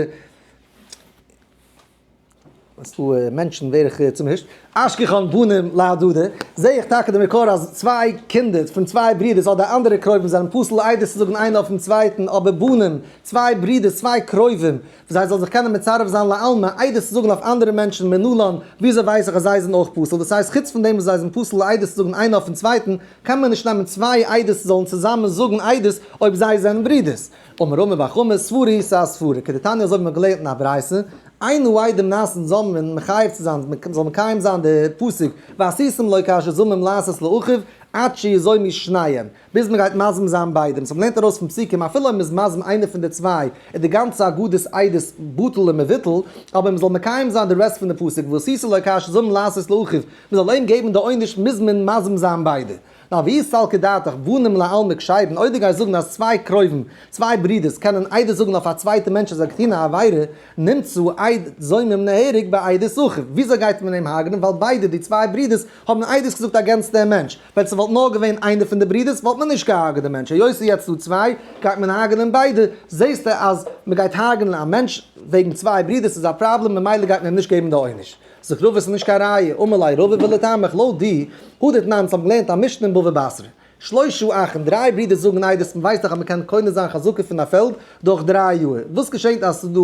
וואס דא מענטשן ווער איך צומישט. אשכחן בנים להדדי, זעה איך טאקע די מקור אז צוויי קינדער פון צוויי ברידערס אדער אנדערע קרובים זענען פסול עדות צו זאגן איינער אויפן צווייטן, אבער בנים, צוויי ברידערס, צוויי קרובים, זיי זאלן זיך קענען מצרף זיין לעלמא, עדות צו זאגן אויף אנדערע מענטשן מנלן, וויאזוי ווייס איך אז זיי זענען אויך פסול? דאס הייסט חוץ פון דעם וואס זיי זענען פסול עדות צו זאגן איינער אויפן צווייטן, קען מען נישט נעמען צוויי עדות זאלן צוזאמען זאגן עדות אויב זיי זענען ברידערס. אמר רמי בר חמא, סברא ס'איז א סברא, כדתניא אזוי ווי מ'האט געלערנט אין א ברייתא, אין העדים נעשין זוממין מחייב צו זיין, מ'זאל מקיים זיין די פסוק ועשיתם לו כאשר זמם לעשות לאחיו עד שיזומו שניהם, ביז מ'גייט מזים זיין ביידע, סאו מ'לערנט ארויס פון פסוקים אפילו אויב מ'איז מזים איינער פון די צוויי איז די גאנצע אגודת עדות בטל ומבוטל, אבער מ'זאל מקיים זיין די rest פון די פסוק ועשית לו כאשר זמם לעשות לאחיו, מ'זאל אים געבן די עונש מוז מען מזים זיין ביידע. נאר ואי סלקא דעתך בנים לעלמא כשרין, אויב דו גייסט זאגן אז צוויי קרובים, צוויי ברידערס, קענען עדות זאגן אויף א צווייטע מענטש אז ער האט געטון א עבירה, נמצא עד זומם נהרג בעדות אחיו, וויאזוי גייט מען אים הרג'נען ווייל ביידע די צוויי ברידערס האבן עדות געזאגט against דעם מענטש, ווען ס'וואלט נאר געווען איינער פון די ברידערס וואלט מען נישט געהארגעט דעם מענטש, היות ס'איז יעצט דא צוויי גייט מען הרג'נען ביידע, זעסטו אז מ'גייט הרג'נען א מענטש וועגן צוויי ברידערס איז א פראבלעם ממילא גייט מען אים נישט געבן די עונש. זאגט רבא ס'איז נישט קיין ראיה, אמר ליה רבא ולטעמיך לויט די הא דתנן אונז האבן געלערנט א משנה אין בבא בתרא, שלושה אחים, דריי ברידער זאגן עדות, מ'ווייסט דאך אז מ'קען קונה זיין חזקה פון א פעלד דורך דריי יאר, וואס געשענט אז ס'איז דא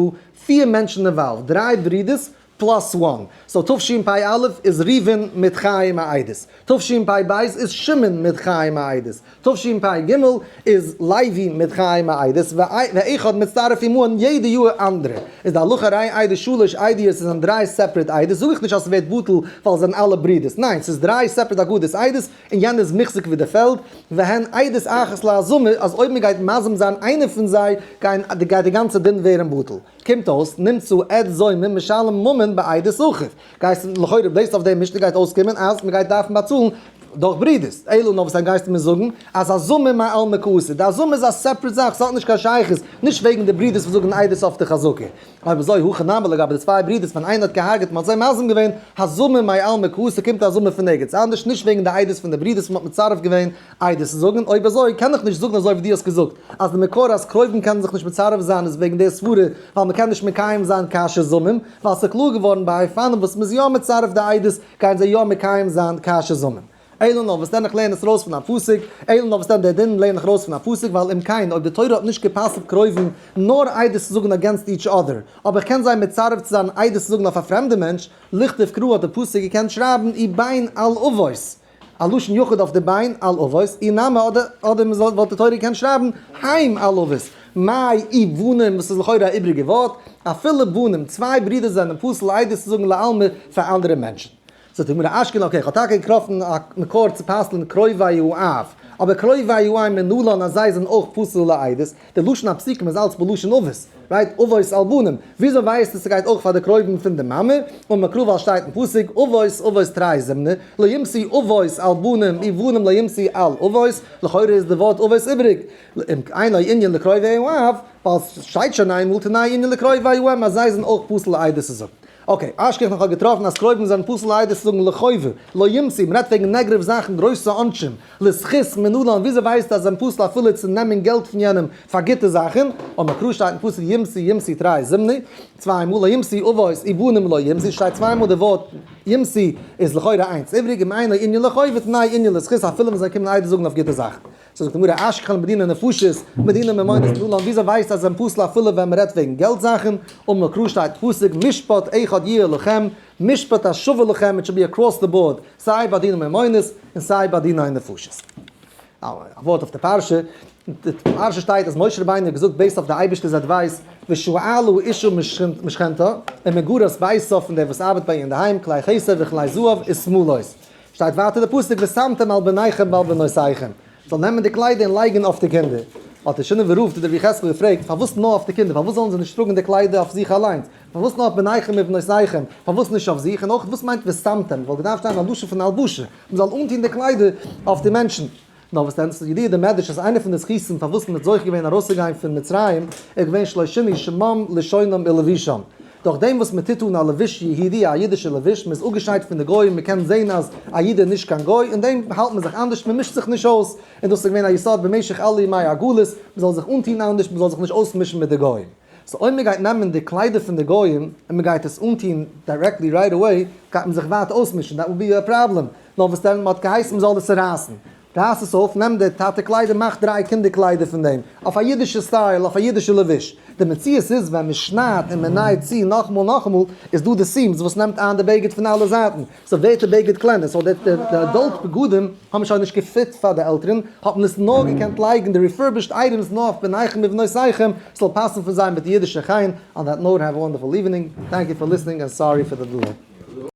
פיר מענטשן involved, דריי ברידערס plus one, so תשפ"א איז ראובן מיט חיים א עדות, תשפ"ב איז שמעון מיט חיים א עדות, תשפ"ג איז לוי מיט חיים א עדות, ואחד מצטרף עמהן יעדע יאר אנדערע. איז די הלכה הרי עדות שלש עדיות עס זענען דריי separate עדות, זאג איך נישט אז ס'ווערט בטל ווייל עס זענען אלע ברידערס, ניין ס'איז דריי separate אגדות עדות און יענער איז מוחזק ווי די פעלד, והן עדות אחת להזמה אז אויב מ'גייט מזים זיין איינער פון זיי גייט די גאנצע דין ווערן בטל. קומט אויס נמצא עד זומם משלם ממון בעדות אחיו. גייסט לכאורה based אויף די משנה גייט אויסקומען אז מ'גייט דארפן באצאלן דורך ברידערס, אלא נאר וואס דען גייסטו מיר זאגן אז הזמה מעלמא קאתי, די הזמה איז א separate זאך, ס'האט נישט קיין שייכות, נישט וועגן די ברידערס וואס זאגן עדות אויף די חזקה. אויב אזוי הכא נמי לגבי די צוויי ברידערס ווען איינער האט געהארגעט מ'האט זיי מזים געווען, הזמה מעלמא קאתי קומט די הזמה פון ערגעץ אנדערש, נישט וועגן די עדות פון די ברידערס וואס מ'האט מצרף געווען עדות צו זאגן, אויב אזוי קען איך נישט זאגן אזוי ווי דו האסט געזאגט אז די מקור אז קרובים קענען זיך נישט מצרף זיין איז וועגן די סברה ווייל מ'קען נישט מקיים זיין כאשר זמם, ווייל ס'איז קלאר געווארן ביי אופנים וואס מ'איז יא מצרף די עדות גייען זיי יא מקיים זיין כאשר זמם. אלא נאר וואס דען איך לערן עס ארויס פון א פסוק, אלא נאר וואס דען דער דין לערן איך ארויס פון א פסוק, ווייל אם כן אויב די תורה האט נישט גע'פסל'ט קרובים נאר עדות צו זאגן against each other, אבער איך קען זיי מצרף צו זיין עדות צו זאגן אויף א פרעמדע מענטש, לכתוב קרא האט די פסוק געקענט שרייבן ובן על אבות, א לשון יחיד אויף די בן על אבות, אי נמי אדער אדער מ'זאל וואלט די תורה געקענט שרייבן הם על אבות, מאי ובנים וואס איז לכאורה א איבריגע ווארט, אפילו בנים, צוויי ברידער זענען פסול עדות צו זאגן לעלמא פאר אנדערע מענטשן. זאגט די גמרא אשכנ okay, כ'האב טאקע געטראפן א מקור צו פסל'ן קרובי האב, אבער קרובי האם מנלן אז זיי זענען אויך פסול לעדות, די לשון הפסוקים איז אלץ בלשון אבות, right? אבות על בנים, וויאזוי ווייסטו ס'גייט אויך פאר די קרובים פון די מאמע? אמר קרא ווייל שטייט אין פסוק אבות אבות תרי זימני, לא יומתו אבות על בנים ובנים לא יומתו על אבות, לכאורה איז די ווארט אבות איבריג, אם אינו ענין לקרובי האב, ווייל ס'שטייט שוין איינמאל תנהו ענין לקרובי האם אז זיי זענען אויך פסול לעדות צו זאגן. okay, אשכח נאך האט געטראפן אז קרובים זענען פסול עדות צו זאגן לחובה, לא ימסי, מ'רעדט וועגן נעגעטיוו זאכן, גרויסע עונשים, לזכות מנלן, וויאזוי ווייסטו אז זיי זענען פסול אפילו צו נעמען געלט פון יענעם פאר גוטע זאכן? אמר קרא שטייט אין פסוק ימסי ימסי תרי זימני, צוויי מאל לא ימסי אבות ובנים לא ימסי, שטייט צוויי מאל די ווארט ימסי איז לכאורה איינס איבריג, אם אינו ענין לחובה תנאי ענין לזכות אפילו ווען זיי קומען עדות זאגן אויף גוטע זאכן. זאגט די גמרא אשכחן בדיני נפשות בדיני ממונות מנלן, וויאזוי ווייסטו אז זיי זענען פסול אפילו ווען מ'רעדט וועגן געלט זאכן? אמר קרא שטייט פסוק משפט אחד יהיה לכם משפט השווה לכם it should be across the board סיי ביי דיני ממונות און סיי ביי דיני נפשות. א ווארט אויף די פרשה, די פרשה שטייט אז משה רבינו האט געזאגט based אויף די אייבערשטער'ס advice ושאלה אשה משכנתה ומגרת ביתה פון דער וואס ארבעט ביי איר אינדערהיים כלי כסף וכלי זהב ושמלות. שטייט ווייטער די פסוק ושמתם על בניכם ועל בנותיכם, זאל נעמען די קליידער און לייגן אויף די קינדער. האט דער שינאווער רב דער רבי יחזקאל געפרעגט, פארוואס נאר אויף די קינדער, פארוואס זאלן זיי נישט טראגן די קליידער אויף זיך אליינס, פארוואס נאר אויף בניכם ובנותיכם, פארוואס נישט אויף זיך, און אויך וואס מיינט ושמתם, וואלט געדארפט שטיין א לשון פון הלבשה, מען זאל אנטון די קליידער אויף די מענטשן. נאר וואס דען, ס'איז ידוע די מדרש אז איינע פון די זכותים פארוואס מען האט זוכה געווען ארויסצוגיין פון מצרים איז געווען שלא שינו שמם לשונם ולבושם. דורך דעם וואס מען טוט אן א לבוש יהודי, א אידישע לבוש, מען איז אפגעשיידט פון די גוים, מען קען זען אז א איד איז נישט קיין גוי, אין דעם האלט מען זיך אנדערש, מען מישט זיך נישט אויס, און דאס איז געווען א יסוד במשך אלע ימי הגלות, מען זאל זיך אנטון אנדערש, מען זאל זיך נישט אויסמישן מיט די גוים. so אויב מען גייט נעמען די קליידער פון די גוים און מען גייט עס אנטון directly right away, גייט מען זיך ווייטער אויסמישן, that will be a problem. נאר וואס דען, מען האט געהייסן מען זאל עס צורייסן. רייס עס אויף, נעם די טאטע קליידער, מאך דריי קינדער קליידער פון דעם, אויף א אידישע style, אויף א אידישע לבוש. די מציאות איז ווען מען שניידט און מען נייט צו נאכאמאל נאכאמאל, איז דא די seams וואס נעמט איין די בגד פון אלע זייטן, so ווערט די בגד קלענער, so די adult בגדים האבן שוין נישט געפיט פאר די עלטערן, האט מען עס נאר געקענט לייגן די refurbished items נאר אויף בניכם ובנותיכם, ס'זאל פאסן פון זיי מיט די אידישע חן, on that note have a wonderful evening, thank you for listening and sorry for the delay.